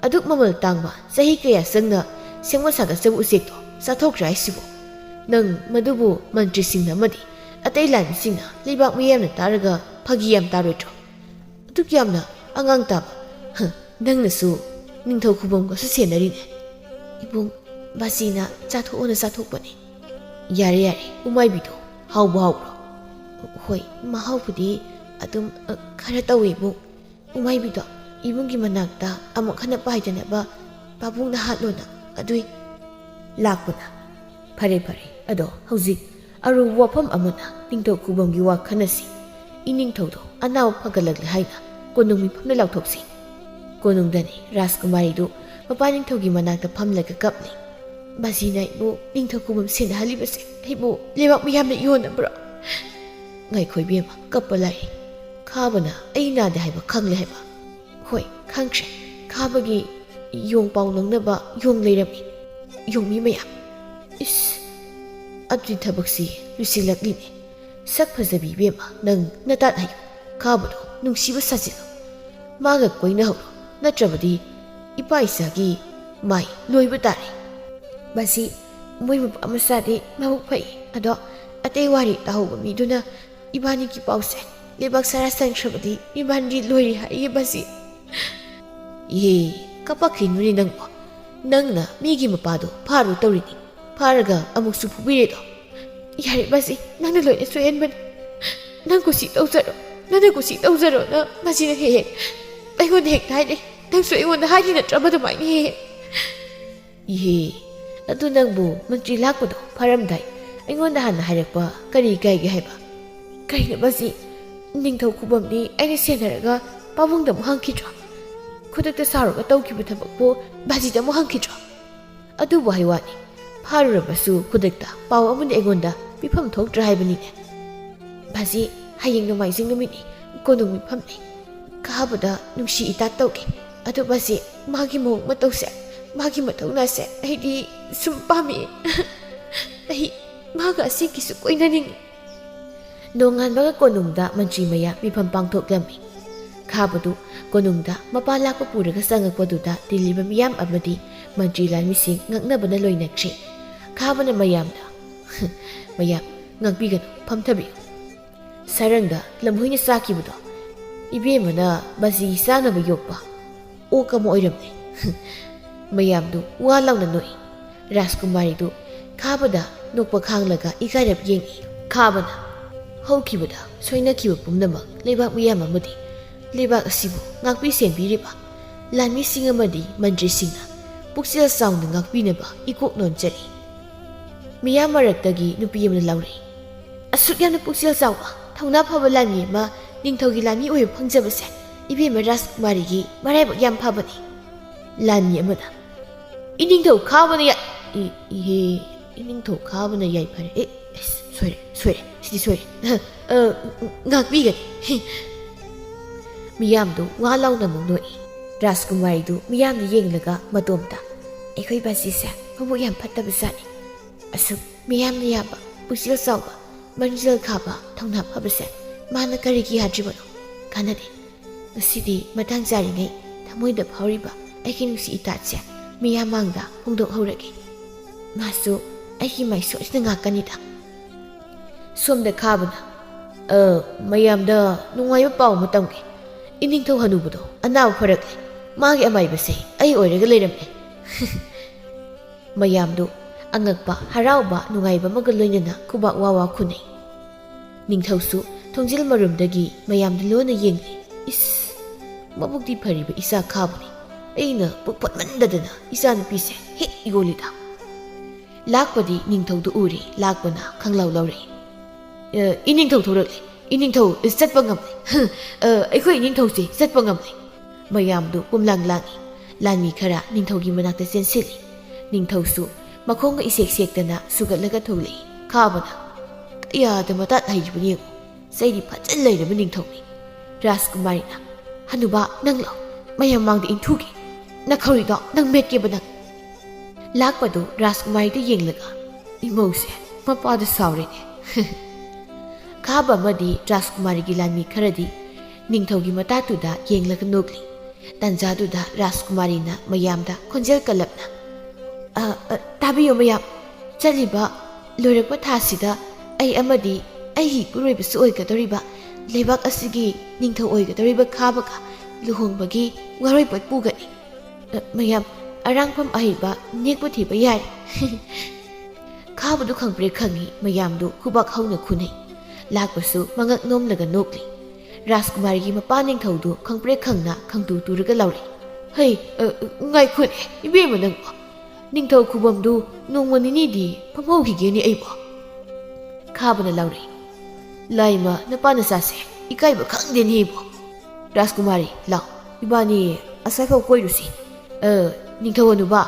ꯑꯗꯨꯛ ꯃꯃꯜ ꯇꯥꯡꯕ, ꯆꯍꯤ ꯀꯌꯥ ꯆꯪꯅ ꯁꯦꯝꯒꯠ ꯁꯥꯒꯠꯆꯕ ꯎꯆꯦꯛꯇꯣ ꯆꯥꯊꯣꯛꯈ꯭ꯔꯦ ꯍꯥꯏꯁꯤꯕꯨ? ꯅꯪ ꯃꯗꯨꯕꯨ ꯃꯟꯇ꯭ꯔꯤꯁꯤꯡꯅ ꯑꯃꯗꯤ ꯑꯇꯩ ꯂꯥꯟꯃꯤꯁꯤꯡꯅ ꯂꯩꯕꯥꯛ ꯃꯤꯌꯥꯝꯅ ꯇꯥꯔꯒ ꯐꯥꯒꯤ ꯌꯥꯝ ꯇꯥꯔꯣꯏꯗ꯭ꯔꯣ? ꯑꯗꯨꯛ ꯌꯥꯝꯅ ꯑꯉꯥꯡ ꯇꯥꯕ꯫ ꯍ, ꯅꯪꯅꯁꯨ ꯅꯤꯡꯊꯧ ꯈꯨꯕꯝꯒꯁꯨ ꯁꯦꯟꯅꯔꯤꯅꯦ꯫" "ꯏꯕꯨꯡ, ꯕꯥꯁꯤꯅ ꯆꯥꯊꯣꯛꯑꯣꯅ ꯆꯥꯊꯣꯛꯄꯅꯦ꯫" "ꯌꯥꯔꯦ, ꯌꯥꯔꯦ, ꯎꯃꯥꯏꯕꯤꯗꯣ ꯍꯥꯎꯕꯨ ꯍꯥꯎꯕ꯭ꯔꯣ?" "ꯍꯣꯏ, ꯃꯍꯥꯎꯕꯨꯗꯤ ꯑꯗꯨꯝ, ꯑ, ꯈꯔ ꯇꯧꯋꯦ ꯏꯕꯨꯡ꯫ ꯎꯃꯥꯏꯕꯤꯗꯣ ꯏꯕꯨꯡꯒꯤ ꯃꯅꯥꯛꯇ ꯑꯃꯨꯛ ꯍꯟꯅ ꯄꯥꯏꯗꯅꯕ ꯄꯥꯕꯨꯡꯅ ꯍꯥꯠꯂꯣꯅ ꯑꯗꯨꯏ ꯂꯥꯛꯄꯅ꯫" "ꯐꯔꯦ, ꯐꯔꯦ, ꯑꯗꯣ ꯍꯧꯖꯤꯛ ꯑꯔꯨꯕ ꯋꯥꯐꯝ ꯑꯃꯅ ꯅꯤꯡꯊꯧ ꯈꯨꯕꯝꯒꯤ ꯋꯥ ꯈꯟꯅꯁꯤ꯫ ꯏꯅꯤꯡꯊꯧꯗꯣ ꯑꯅꯥꯕ ꯐꯒꯠꯂꯛꯂꯦ ꯍꯥꯏꯅ ꯀꯣꯅꯨꯡ ꯃꯤꯐꯝꯗ ꯂꯥꯎꯊꯣꯛꯁꯤ꯫" ꯀꯣꯅꯨꯡꯗꯅꯤ ꯔꯥꯖꯀꯨꯃꯥꯔꯤꯗꯨ ꯃꯄꯥ ꯅꯤꯡꯊꯧꯒꯤ ꯃꯅꯥꯛꯇ ꯐꯝꯂꯒ ꯀꯞꯂꯤ꯫ "ꯕꯥꯖꯤꯅ ꯑꯩꯕꯨ ꯅꯤꯡꯊꯧ ꯈꯨꯕꯝ ꯁꯦꯟꯅꯍꯜꯂꯤꯕꯁꯦ ꯑꯩꯕꯨ ꯂꯩꯕꯥꯛ ꯃꯤꯌꯥꯝꯅ ꯌꯣꯟꯅꯕ꯭ꯔꯣ?" "ꯉꯥꯏꯈꯣ ꯏꯕꯦꯝꯃ, ꯀꯞꯄ ꯂꯥꯏꯔꯤ꯫ ꯈꯥꯕꯅ ꯑꯩ ꯅꯥꯗꯦ ꯍꯥꯏꯕ ꯈꯪꯂꯦ ꯍꯥꯏꯕ꯫" "ꯍꯣꯏ, ꯈꯪꯈ꯭ꯔꯦ꯫ ꯈꯥꯕꯒꯤ ꯌꯣꯡ ꯄꯥꯎ ꯅꯪꯅꯕ ꯌꯣꯡ ꯂꯩꯔꯝꯃꯤ꯫ ꯌꯣꯡꯃꯤ ꯃꯌꯥꯝ꯫" "ꯏꯁ, ꯑꯗꯨꯗꯤ ꯊꯕꯛꯁꯤ ꯂꯨꯁꯤꯜꯂꯛꯂꯤꯅꯦ꯫ ꯁꯛ ꯐꯖꯕꯤ ꯏꯕꯦꯝꯃ, ꯅꯪ ꯅꯇꯥꯠ ꯍꯥꯏꯌꯨ꯫ ꯈꯥꯕꯗꯣ ꯅꯨꯡꯁꯤꯕ ꯁꯥꯖꯤꯜꯂꯨ꯫ ꯃꯥꯒ ꯀꯣꯏꯅꯍꯧꯔꯣ, ꯅꯠꯇ꯭ꯔꯕꯗꯤ ꯏꯄꯥ ꯏꯆꯥꯒꯤ ꯃꯥꯏ ꯂꯣꯏꯕ ꯇꯥꯔꯦ꯫" "ꯕꯥꯖꯤ, ꯃꯣꯏ ꯃꯄꯥ ꯃꯆꯥꯗꯤ ꯃꯕꯨꯛ ꯐꯩ꯫ ꯑꯗꯣ ꯑꯇꯩ ꯋꯥꯔꯤ ꯇꯥꯍꯧꯕ ꯃꯤꯗꯨꯅ ꯏꯕꯥꯅꯤꯒꯤ ꯄꯥꯎꯁꯦ ꯂꯩꯕꯥꯛ ꯁꯥꯔꯥ ꯁꯟꯈ꯭ꯔꯕꯗꯤ ꯏꯕꯥꯅꯤ ꯂꯣꯏꯔꯦ ꯍꯥꯏꯌꯦ ꯕꯥꯖꯤ꯫" "ꯏꯍꯦ, ꯀꯞꯄꯛꯈꯤꯅꯨꯅꯦ ꯅꯪꯕꯣ꯫ ꯅꯪꯅ ꯃꯤꯒꯤ ꯃꯄꯥꯗꯣ ꯐꯥꯔꯨ ꯇꯧꯔꯤꯅꯤ꯫ ꯐꯥꯔꯒ ꯑꯃꯨꯛꯁꯨ ꯐꯨꯕꯤꯔꯦꯗꯣ꯫" "ꯌꯥꯔꯦ ꯕꯥꯖꯤ, ꯅꯪꯅ ꯂꯣꯏꯅ ꯁꯣꯏꯍꯟꯕꯅꯤ꯫ ꯅꯪ ꯀꯨꯁꯤ ꯇꯧꯖꯔꯣ, ꯅꯪꯅ ꯀꯨꯁꯤ ꯇꯧꯖꯔꯣꯅ ꯕꯥꯖꯤꯅ ꯍꯦꯛ ꯍꯦꯛ ꯑꯩꯉꯣꯟꯗ ꯍꯦꯛꯇ ꯍꯥꯏꯔꯦ꯫ ꯅꯪꯁꯨ ꯑꯩꯉꯣꯟꯗ ꯍꯥꯏꯔꯤ ꯅꯠꯇ꯭ꯔꯕ ꯑꯗꯨꯃꯥꯏꯅ ꯍꯦꯛ ꯍꯦꯛ?" "ꯏꯍꯦ, ꯑꯗꯨ ꯅꯪꯕꯨ ꯃꯟꯇ꯭ꯔꯤ ꯂꯥꯛꯄꯗꯣ ꯐꯔꯝꯗꯥꯏ ꯑꯩꯉꯣꯟꯗ ꯍꯥꯟꯅ ꯍꯥꯏꯔꯛꯄ ꯀꯔꯤ ꯀꯥꯏꯒꯦ ꯍꯥꯏꯕ?" "ꯀꯩꯅꯣ ꯕꯥꯖꯤ, ꯅꯤꯡꯊꯧ ꯈꯨꯕꯝꯗꯤ ꯑꯩꯅ ꯁꯦꯟꯅꯔꯒ ꯄꯥꯕꯨꯡꯗ ꯑꯃꯨꯛ ꯍꯪꯈꯤꯗ꯭ꯔꯣ? ꯈꯨꯗꯛꯇ ꯁꯥꯎꯔꯒ ꯇꯧꯈꯤꯕ ꯊꯕꯛꯄꯨ ꯕꯥꯖꯤꯗ ꯑꯃꯨꯛ ꯍꯪꯈꯤꯗ꯭ꯔꯣ? ꯑꯗꯨꯕꯨ ꯍꯥꯏ ꯋꯥꯅꯤ, ꯐꯥꯔꯨꯔꯕꯁꯨ ꯈꯨꯗꯛꯇ ꯄꯥꯎ ꯑꯃꯗꯤ ꯑꯩꯉꯣꯟꯗ ꯄꯤꯐꯝ ꯊꯣꯛꯇ꯭ꯔꯥ ꯍꯥꯏꯕꯅꯤꯅꯦ꯫ ꯕꯥꯖꯤ, ꯍꯌꯦꯡ ꯅꯣꯡꯃꯥꯏꯖꯤꯡ ꯅꯨꯃꯤꯠꯅꯤ, ꯀꯣꯅꯨꯡ ꯃꯤꯐꯝꯅꯤ꯫ ꯈꯥꯕꯗ ꯅꯨꯡꯁꯤ ꯏꯇꯥꯠ ꯇꯧꯒꯦ꯫ ꯑꯗꯨ ꯕꯥꯖꯤ, ꯃꯥꯒꯤ ꯃꯑꯣꯡ ꯃꯇꯧꯁꯦ, ꯃꯥꯒꯤ ꯃꯊꯧꯅꯥꯁꯦ ꯑꯩꯗꯤ ꯁꯨꯝ ꯄꯥꯝꯃꯤ꯫ ꯑꯩ ꯃꯥꯒ ꯑꯁꯦꯡꯀꯤꯁꯨ ꯀꯣꯏꯅꯅꯤꯡꯉꯤ꯫ ꯅꯣꯡꯉꯥꯟꯕꯒ ꯀꯣꯅꯨꯡꯗ ꯃꯟꯇ꯭ꯔꯤ ꯃꯌꯥꯝ ꯃꯤꯐꯝ ꯄꯥꯡꯊꯣꯛꯂꯝꯃꯤ꯫ ꯈꯥꯕꯗꯨ ꯀꯣꯅꯨꯡꯗ ꯃꯄꯥ ꯂꯥꯛꯄ ꯄꯨꯔꯒ ꯆꯪꯉꯛꯄꯗꯨꯗ ꯇꯤꯜꯂꯤꯕ ꯃꯤꯌꯥꯝ ꯑꯃꯗꯤ ꯃꯟꯇ꯭ꯔꯤ ꯂꯥꯟꯃꯤꯁꯤꯡ ꯉꯛꯅꯕꯅ ꯂꯣꯏꯅꯈ꯭ꯔꯦ꯫ ꯈꯥꯕꯅ ꯃꯌꯥꯝꯗ, "ꯃꯌꯥꯝ, ꯉꯥꯛꯄꯤꯒꯅꯨ, ꯐꯝꯊꯕꯤꯌꯨ꯫ ꯁꯔꯪꯗ ꯂꯝꯍꯨꯏꯅ ꯆꯥꯈꯤꯕꯗꯣ ꯏꯕꯦꯝꯃꯅ ꯕꯥꯖꯤ ꯆꯥꯅꯕ ꯌꯣꯛꯄ ꯑꯣꯛ ꯑꯃ ꯑꯣꯏꯔꯝꯂꯦ꯫" ꯃꯌꯥꯝꯗꯨ ꯋꯥ ꯂꯥꯎꯅ ꯅꯣꯛꯏ꯫ ꯔꯥꯖꯀꯨꯃꯥꯔꯤꯗꯨ ꯈꯥꯕꯗ ꯅꯣꯛꯄ ꯈꯥꯡꯂꯒ ꯏꯀꯥꯏꯔꯞ ꯌꯦꯡꯏ꯫ ꯈꯥꯕꯅ, "ꯍꯧꯈꯤꯕꯗ ꯁꯣꯏꯅꯈꯤꯕ ꯄꯨꯝꯅꯃꯛ ꯂꯩꯕꯥꯛ ꯃꯤꯌꯥꯝ ꯑꯃꯗꯤ ꯂꯩꯕꯥꯛ ꯑꯁꯤꯕꯨ ꯉꯥꯛꯄꯤ ꯁꯦꯟꯕꯤꯔꯤꯕ ꯂꯥꯟꯃꯤꯁꯤꯡ ꯑꯃꯗꯤ ꯃꯟꯇ꯭ꯔꯤꯁꯤꯡꯅ ꯄꯨꯛꯆꯦꯜ ꯆꯥꯎꯅ ꯉꯥꯛꯄꯤꯅꯕ ꯏꯀꯣꯛ ꯅꯣꯟꯖꯔꯤ꯫" ꯃꯤꯌꯥꯝ ꯃꯔꯛꯇꯒꯤ ꯅꯨꯄꯤ ꯑꯃꯅ ꯂꯥꯎꯔꯛꯏ꯫ "ꯑꯁꯨꯛ ꯌꯥꯝꯅ ꯄꯨꯛꯆꯦꯜ ꯆꯥꯎꯕ, ꯊꯧꯅꯥ ꯐꯕ ꯂꯥꯟꯃꯤ ꯑꯃ ꯅꯤꯡꯊꯧꯒꯤ ꯂꯥꯟꯃꯤ ꯑꯣꯏꯕ ꯐꯪꯖꯕꯁꯦ ꯏꯕꯦꯝꯃ ꯔꯥꯖꯀꯨꯃꯥꯔꯤꯒꯤ ꯃꯔꯥꯏꯕꯛ ꯌꯥꯝ ꯐꯕꯅꯤ꯫" ꯂꯥꯟꯃꯤ ꯑꯃꯅ, "ꯏꯅꯤꯡꯊꯧ ꯈꯥꯕꯅ ꯌꯥꯏ-, ꯏ-, ꯏꯍꯦ, ꯏꯅꯤꯡꯊꯧ ꯈꯥꯕꯅ ꯌꯥꯏꯐꯔꯦ꯫ ꯑꯦ, ꯑꯁ, ꯁꯣꯏꯔꯦ, ꯁꯣꯏꯔꯦ, ꯁꯤꯗꯤ ꯁꯣꯏꯔꯦ꯫ ꯑ, ꯉꯥꯛꯄꯤꯒꯅꯤ꯫" ꯃꯤꯌꯥꯝꯗꯨ ꯋꯥ ꯂꯥꯎꯅ ꯑꯃꯨꯛ ꯅꯣꯛꯏ꯫ ꯔꯥꯖꯀꯨꯃꯥꯔꯤꯗꯨ ꯃꯤꯌꯥꯝꯗ ꯌꯦꯡꯂꯒ ꯃꯇꯣꯝꯇ, "ꯑꯩꯈꯣꯏ ꯕꯥꯖꯤꯁꯦ ꯃꯕꯨꯛ ꯌꯥꯝ ꯐꯠꯇꯕ ꯖꯥꯠꯅꯤ꯫ ꯑꯁꯨꯛ ꯃꯤꯌꯥꯝꯅ ꯌꯥꯕ, ꯄꯨꯛꯆꯦꯜ ꯆꯥꯎꯕ, ꯃꯔꯤꯖꯦꯜ ꯈꯥꯕ, ꯊꯧꯅꯥ ꯐꯕꯁꯦ ꯃꯥꯅ ꯀꯔꯤꯒꯤ ꯌꯥꯗ꯭ꯔꯤꯕꯅꯣ? ꯀꯥꯟꯅꯗꯦ꯫ ꯉꯁꯤꯗꯤ ꯃꯇꯥꯡ ꯆꯥꯔꯤꯉꯩ ꯊꯃꯣꯏꯗ ꯐꯥꯎꯔꯤꯕ ꯑꯩꯒꯤ ꯅꯨꯡꯁꯤ ꯏꯇꯥꯠꯁꯦ ꯃꯤꯌꯥꯝ ꯃꯥꯡꯗ ꯐꯣꯡꯗꯣꯛꯍꯧꯔꯒꯦ꯫ ꯃꯥꯁꯨ ꯑꯩꯒꯤ ꯃꯥꯏ ꯁꯣꯏꯗꯅ ꯉꯥꯛꯀꯅꯤꯗ꯫" ꯁꯣꯝꯗ ꯈꯥꯕꯅ, "ꯑ, ꯃꯌꯥꯝꯗ ꯅꯨꯡꯉꯥꯏꯕ ꯄꯥꯎ ꯑꯃ ꯇꯝꯒꯦ꯫ ꯏꯅꯤꯡꯊꯧ ꯍꯅꯨꯕꯗꯣ ꯑꯅꯥꯕ ꯐꯔꯛꯂꯦ꯫ ꯃꯥꯒꯤ ꯑꯃꯥꯏꯕꯁꯦ ꯑꯩ ꯑꯣꯏꯔꯒ ꯂꯩꯔꯝꯂꯦ꯫" ꯃꯌꯥꯝꯗꯨ ꯑꯉꯛꯄ, ꯍꯔꯥꯎꯕ, ꯅꯨꯡꯉꯥꯏꯕ ꯑꯃꯒ ꯂꯣꯏꯅꯅ ꯈꯨꯕꯥꯛ ꯋꯥ ꯋꯥ ꯈꯨꯅꯩ꯫ ꯅꯤꯡꯊꯧꯁꯨ ꯊꯣꯡꯖꯤꯜ ꯃꯔꯨꯝꯗꯒꯤ ꯃꯌꯥꯝꯗꯨ ꯂꯣꯟꯅ ꯌꯦꯡꯂꯤ꯫ "ꯏꯁ, ꯃꯕꯨꯛꯇꯤ ꯐꯔꯤꯕ ꯏꯆꯥ ꯈꯥꯕꯅꯤ꯫ ꯑꯩꯅ ꯄꯨꯛ ꯐꯠꯃꯟꯗꯗꯅ ꯏꯆꯥꯅꯨꯄꯤꯁꯦ ꯍꯦꯛ ꯌꯣꯜꯂꯤꯗ꯫" ꯂꯥꯛꯄꯗꯤ ꯅꯤꯡꯊꯧꯗꯨ ꯎꯔꯦ, ꯂꯥꯛꯄꯅ ꯈꯪꯂꯥꯎ ꯂꯥꯎꯔꯛꯏ꯫ "ꯑ, ꯏꯅꯤꯡꯊꯧ ꯊꯣꯔꯛꯂꯦ, ꯏꯅꯤꯡꯊꯧ ꯆꯠꯄ ꯉꯝꯂꯦ꯫ ꯑ, ꯑꯩꯈꯣꯏ ꯏꯅꯤꯡꯊꯧꯁꯦ ꯆꯠꯄ ꯉꯝꯂꯦ꯫" ꯃꯌꯥꯝꯗꯨ ꯄꯨꯝꯂꯥꯡ ꯂꯥꯡꯏ꯫ ꯂꯥꯟꯃꯤ ꯈꯔ ꯅꯤꯡꯊꯧꯒꯤ ꯃꯅꯥꯛꯇ ꯆꯦꯟꯁꯤꯜꯂꯤ꯫ ꯅꯤꯡꯊꯧꯁꯨ ꯃꯈꯣꯡꯒ ꯏꯁꯦꯛ ꯁꯦꯛꯇꯅ ꯁꯨꯒꯠꯂꯒ ꯊꯣꯛꯂꯛꯏ꯫ ꯈꯥꯕꯅ, "ꯀꯌꯥꯗ ꯃꯇꯥꯠ ꯍꯩꯔꯤꯕꯅꯤ ꯌꯦꯡꯉꯨ, ꯆꯩꯗꯤ ꯐꯖꯅ ꯂꯩꯔꯕ ꯅꯤꯡꯊꯧꯅꯤ꯫" ꯔꯥꯖꯀꯨꯃꯥꯔꯤꯅ, "ꯍꯅꯨꯕ, ꯅꯪ ꯂꯥꯎ, ꯃꯌꯥꯝ ꯃꯥꯡꯗ ꯏꯟꯊꯨꯒꯦ, ꯅꯈꯧꯔꯤꯗꯣ ꯅꯪ ꯃꯦꯠꯀꯦꯕ ꯅꯪ꯫" ꯂꯥꯛꯄꯗꯨ ꯔꯥꯖꯀꯨꯃꯥꯔꯤꯗ ꯌꯦꯡꯂꯒ, "ꯏꯃꯧꯁꯦ ꯃꯄꯥꯗ ꯁꯥꯎꯔꯦꯅꯦ꯫" ꯈꯥꯕ ꯑꯃꯗꯤ ꯔꯥꯖꯀꯨꯃꯥꯔꯤꯒꯤ ꯂꯥꯟꯃꯤ ꯈꯔꯗꯤ ꯅꯤꯡꯊꯧꯒꯤ ꯃꯇꯥꯠꯇꯨꯗ ꯌꯦꯡꯂꯒ ꯅꯣꯛꯂꯤ꯫ ꯇꯥꯟꯖꯥꯗꯨꯗ ꯔꯥꯖꯀꯨꯃꯥꯔꯤꯅ ꯃꯌꯥꯝꯗ ꯈꯣꯟꯖꯦꯜ ꯀꯜꯂꯞꯅ, "ꯑ, ꯑ, ꯇꯥꯕꯤꯌꯨ ꯃꯌꯥꯝ, ꯆꯠꯂꯤꯕ ꯂꯣꯏꯔꯛꯄ ꯊꯥꯁꯤꯗ ꯑꯩ ꯑꯃꯗꯤ ꯑꯩꯒꯤ ꯏꯄꯨꯔꯣꯏꯕꯁꯨ ꯑꯣꯏꯒꯗꯧꯔꯤꯕ ꯂꯩꯕꯥꯛ ꯑꯁꯤꯒꯤ ꯅꯤꯡꯊꯧ ꯑꯣꯏꯒꯗꯧꯔꯤꯕ ꯈꯥꯕꯒ ꯂꯨꯍꯣꯡꯕꯒꯤ ꯋꯥꯔꯣꯏꯄꯣꯠ ꯄꯨꯒꯅꯤ꯫ ꯑ, ꯃꯌꯥꯝ, ꯑꯔꯥꯡꯐꯝ ꯑꯍꯩꯕ ꯅꯦꯛꯄ ꯊꯤꯕ ꯌꯥꯔꯦ꯫" ꯈꯥꯕꯗꯨ ꯈꯪꯄ꯭ꯔꯦꯛ ꯈꯪꯉꯤ, ꯃꯌꯥꯝꯗꯨ ꯈꯨꯕꯥꯛ ꯍꯧꯅ ꯈꯨꯅꯩ꯫ ꯂꯥꯛꯄꯁꯨ ꯃꯉꯛ ꯅꯣꯝꯂꯒ ꯅꯣꯛꯂꯤ꯫ ꯔꯥꯖꯀꯨꯃꯥꯔꯤꯒꯤ ꯃꯄꯥ ꯅꯤꯡꯊꯧꯗꯨ ꯈꯪꯄ꯭ꯔꯦꯛ ꯈꯪꯅ ꯈꯪꯇꯨ ꯇꯨꯔꯒ ꯂꯥꯎꯔꯛꯏ, "ꯍꯩ, ꯑ, ꯑ, ꯉꯥꯏꯈꯣꯅꯦ, ꯏꯕꯦꯝꯃ ꯅꯪꯕꯣ! ꯅꯤꯡꯊꯧ ꯈꯨꯕꯝꯗꯨ ꯅꯣꯡꯃ ꯅꯤꯅꯤꯗꯤ ꯐꯝꯍꯧꯈꯤꯒꯦꯅꯦ ꯑꯩꯕꯣ꯫" ꯈꯥꯕꯅ ꯂꯥꯎꯔꯛꯏ, "ꯂꯥꯏꯃ, ꯅꯄꯥ ꯅꯆꯥꯁꯦ ꯏꯀꯥꯏꯕ ꯈꯪꯗꯦꯅꯦ ꯏꯕꯣ꯫ ꯔꯥꯖꯀꯨꯃꯥꯔꯤ, ꯂꯥꯎ, ꯏꯕꯥꯅꯤ ꯑꯁ꯭ꯋꯥꯏꯐꯥꯎ ꯀꯣꯏꯔꯨꯁꯤ꯫ ꯑ, ꯅꯤꯡꯊꯧ ꯍꯅꯨꯕ,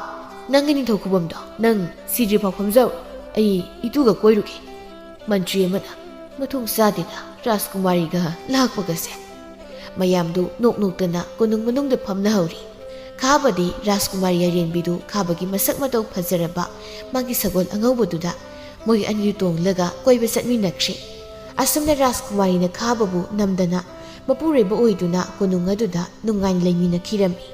ꯅꯪꯒꯤ ꯅꯤꯡꯊꯧ ꯈꯨꯕꯝꯗꯣ ꯅꯪ ꯁꯤꯗ꯭ꯔꯤꯐꯥꯎ ꯐꯝꯖꯧ, ꯑꯩ ꯏꯇꯨꯒ ꯀꯣꯏꯔꯨꯒꯦ꯫" ꯃꯟꯇ꯭ꯔꯤ ꯑꯃꯅ, "ꯃꯊꯣꯡ ꯆꯥꯗꯦꯗ, ꯔꯥꯖꯀꯨꯃꯥꯔꯤꯒ ꯂꯥꯛꯄꯒꯁꯦ꯫" ꯃꯌꯥꯝꯗꯨ ꯅꯣꯛ ꯅꯣꯛꯇꯅ ꯀꯣꯅꯨꯡ ꯃꯅꯨꯡꯗ ꯐꯝꯅꯍꯧꯔꯤ꯫ ꯈꯥꯕꯗꯤ ꯔꯥꯖꯀꯨꯃꯥꯔꯤ ꯑꯔꯦꯝꯕꯤꯗꯨ ꯈꯥꯕꯒꯤ ꯃꯁꯛ ꯃꯇꯧ ꯐꯖꯔꯕ ꯃꯥꯒꯤ ꯁꯒꯣꯜ ꯑꯉꯧꯕꯗꯨꯗ ꯃꯣꯏ ꯑꯅꯤꯗꯨ ꯇꯣꯡꯂꯒ ꯀꯣꯏꯕ ꯆꯠꯃꯤꯟꯅꯈ꯭ꯔꯦ꯫ ꯑꯁꯨꯝꯅ ꯔꯥꯖꯀꯨꯃꯥꯔꯤꯅ ꯈꯥꯕꯕꯨ ꯅꯝꯗꯅ ꯃꯄꯨꯔꯣꯏꯕ ꯑꯣꯏꯗꯨꯅ ꯀꯣꯅꯨꯡ ꯑꯗꯨꯗ ꯅꯨꯡꯉꯥꯏꯅ ꯂꯩꯃꯤꯟꯅꯈꯤꯔꯝꯃꯤ꯫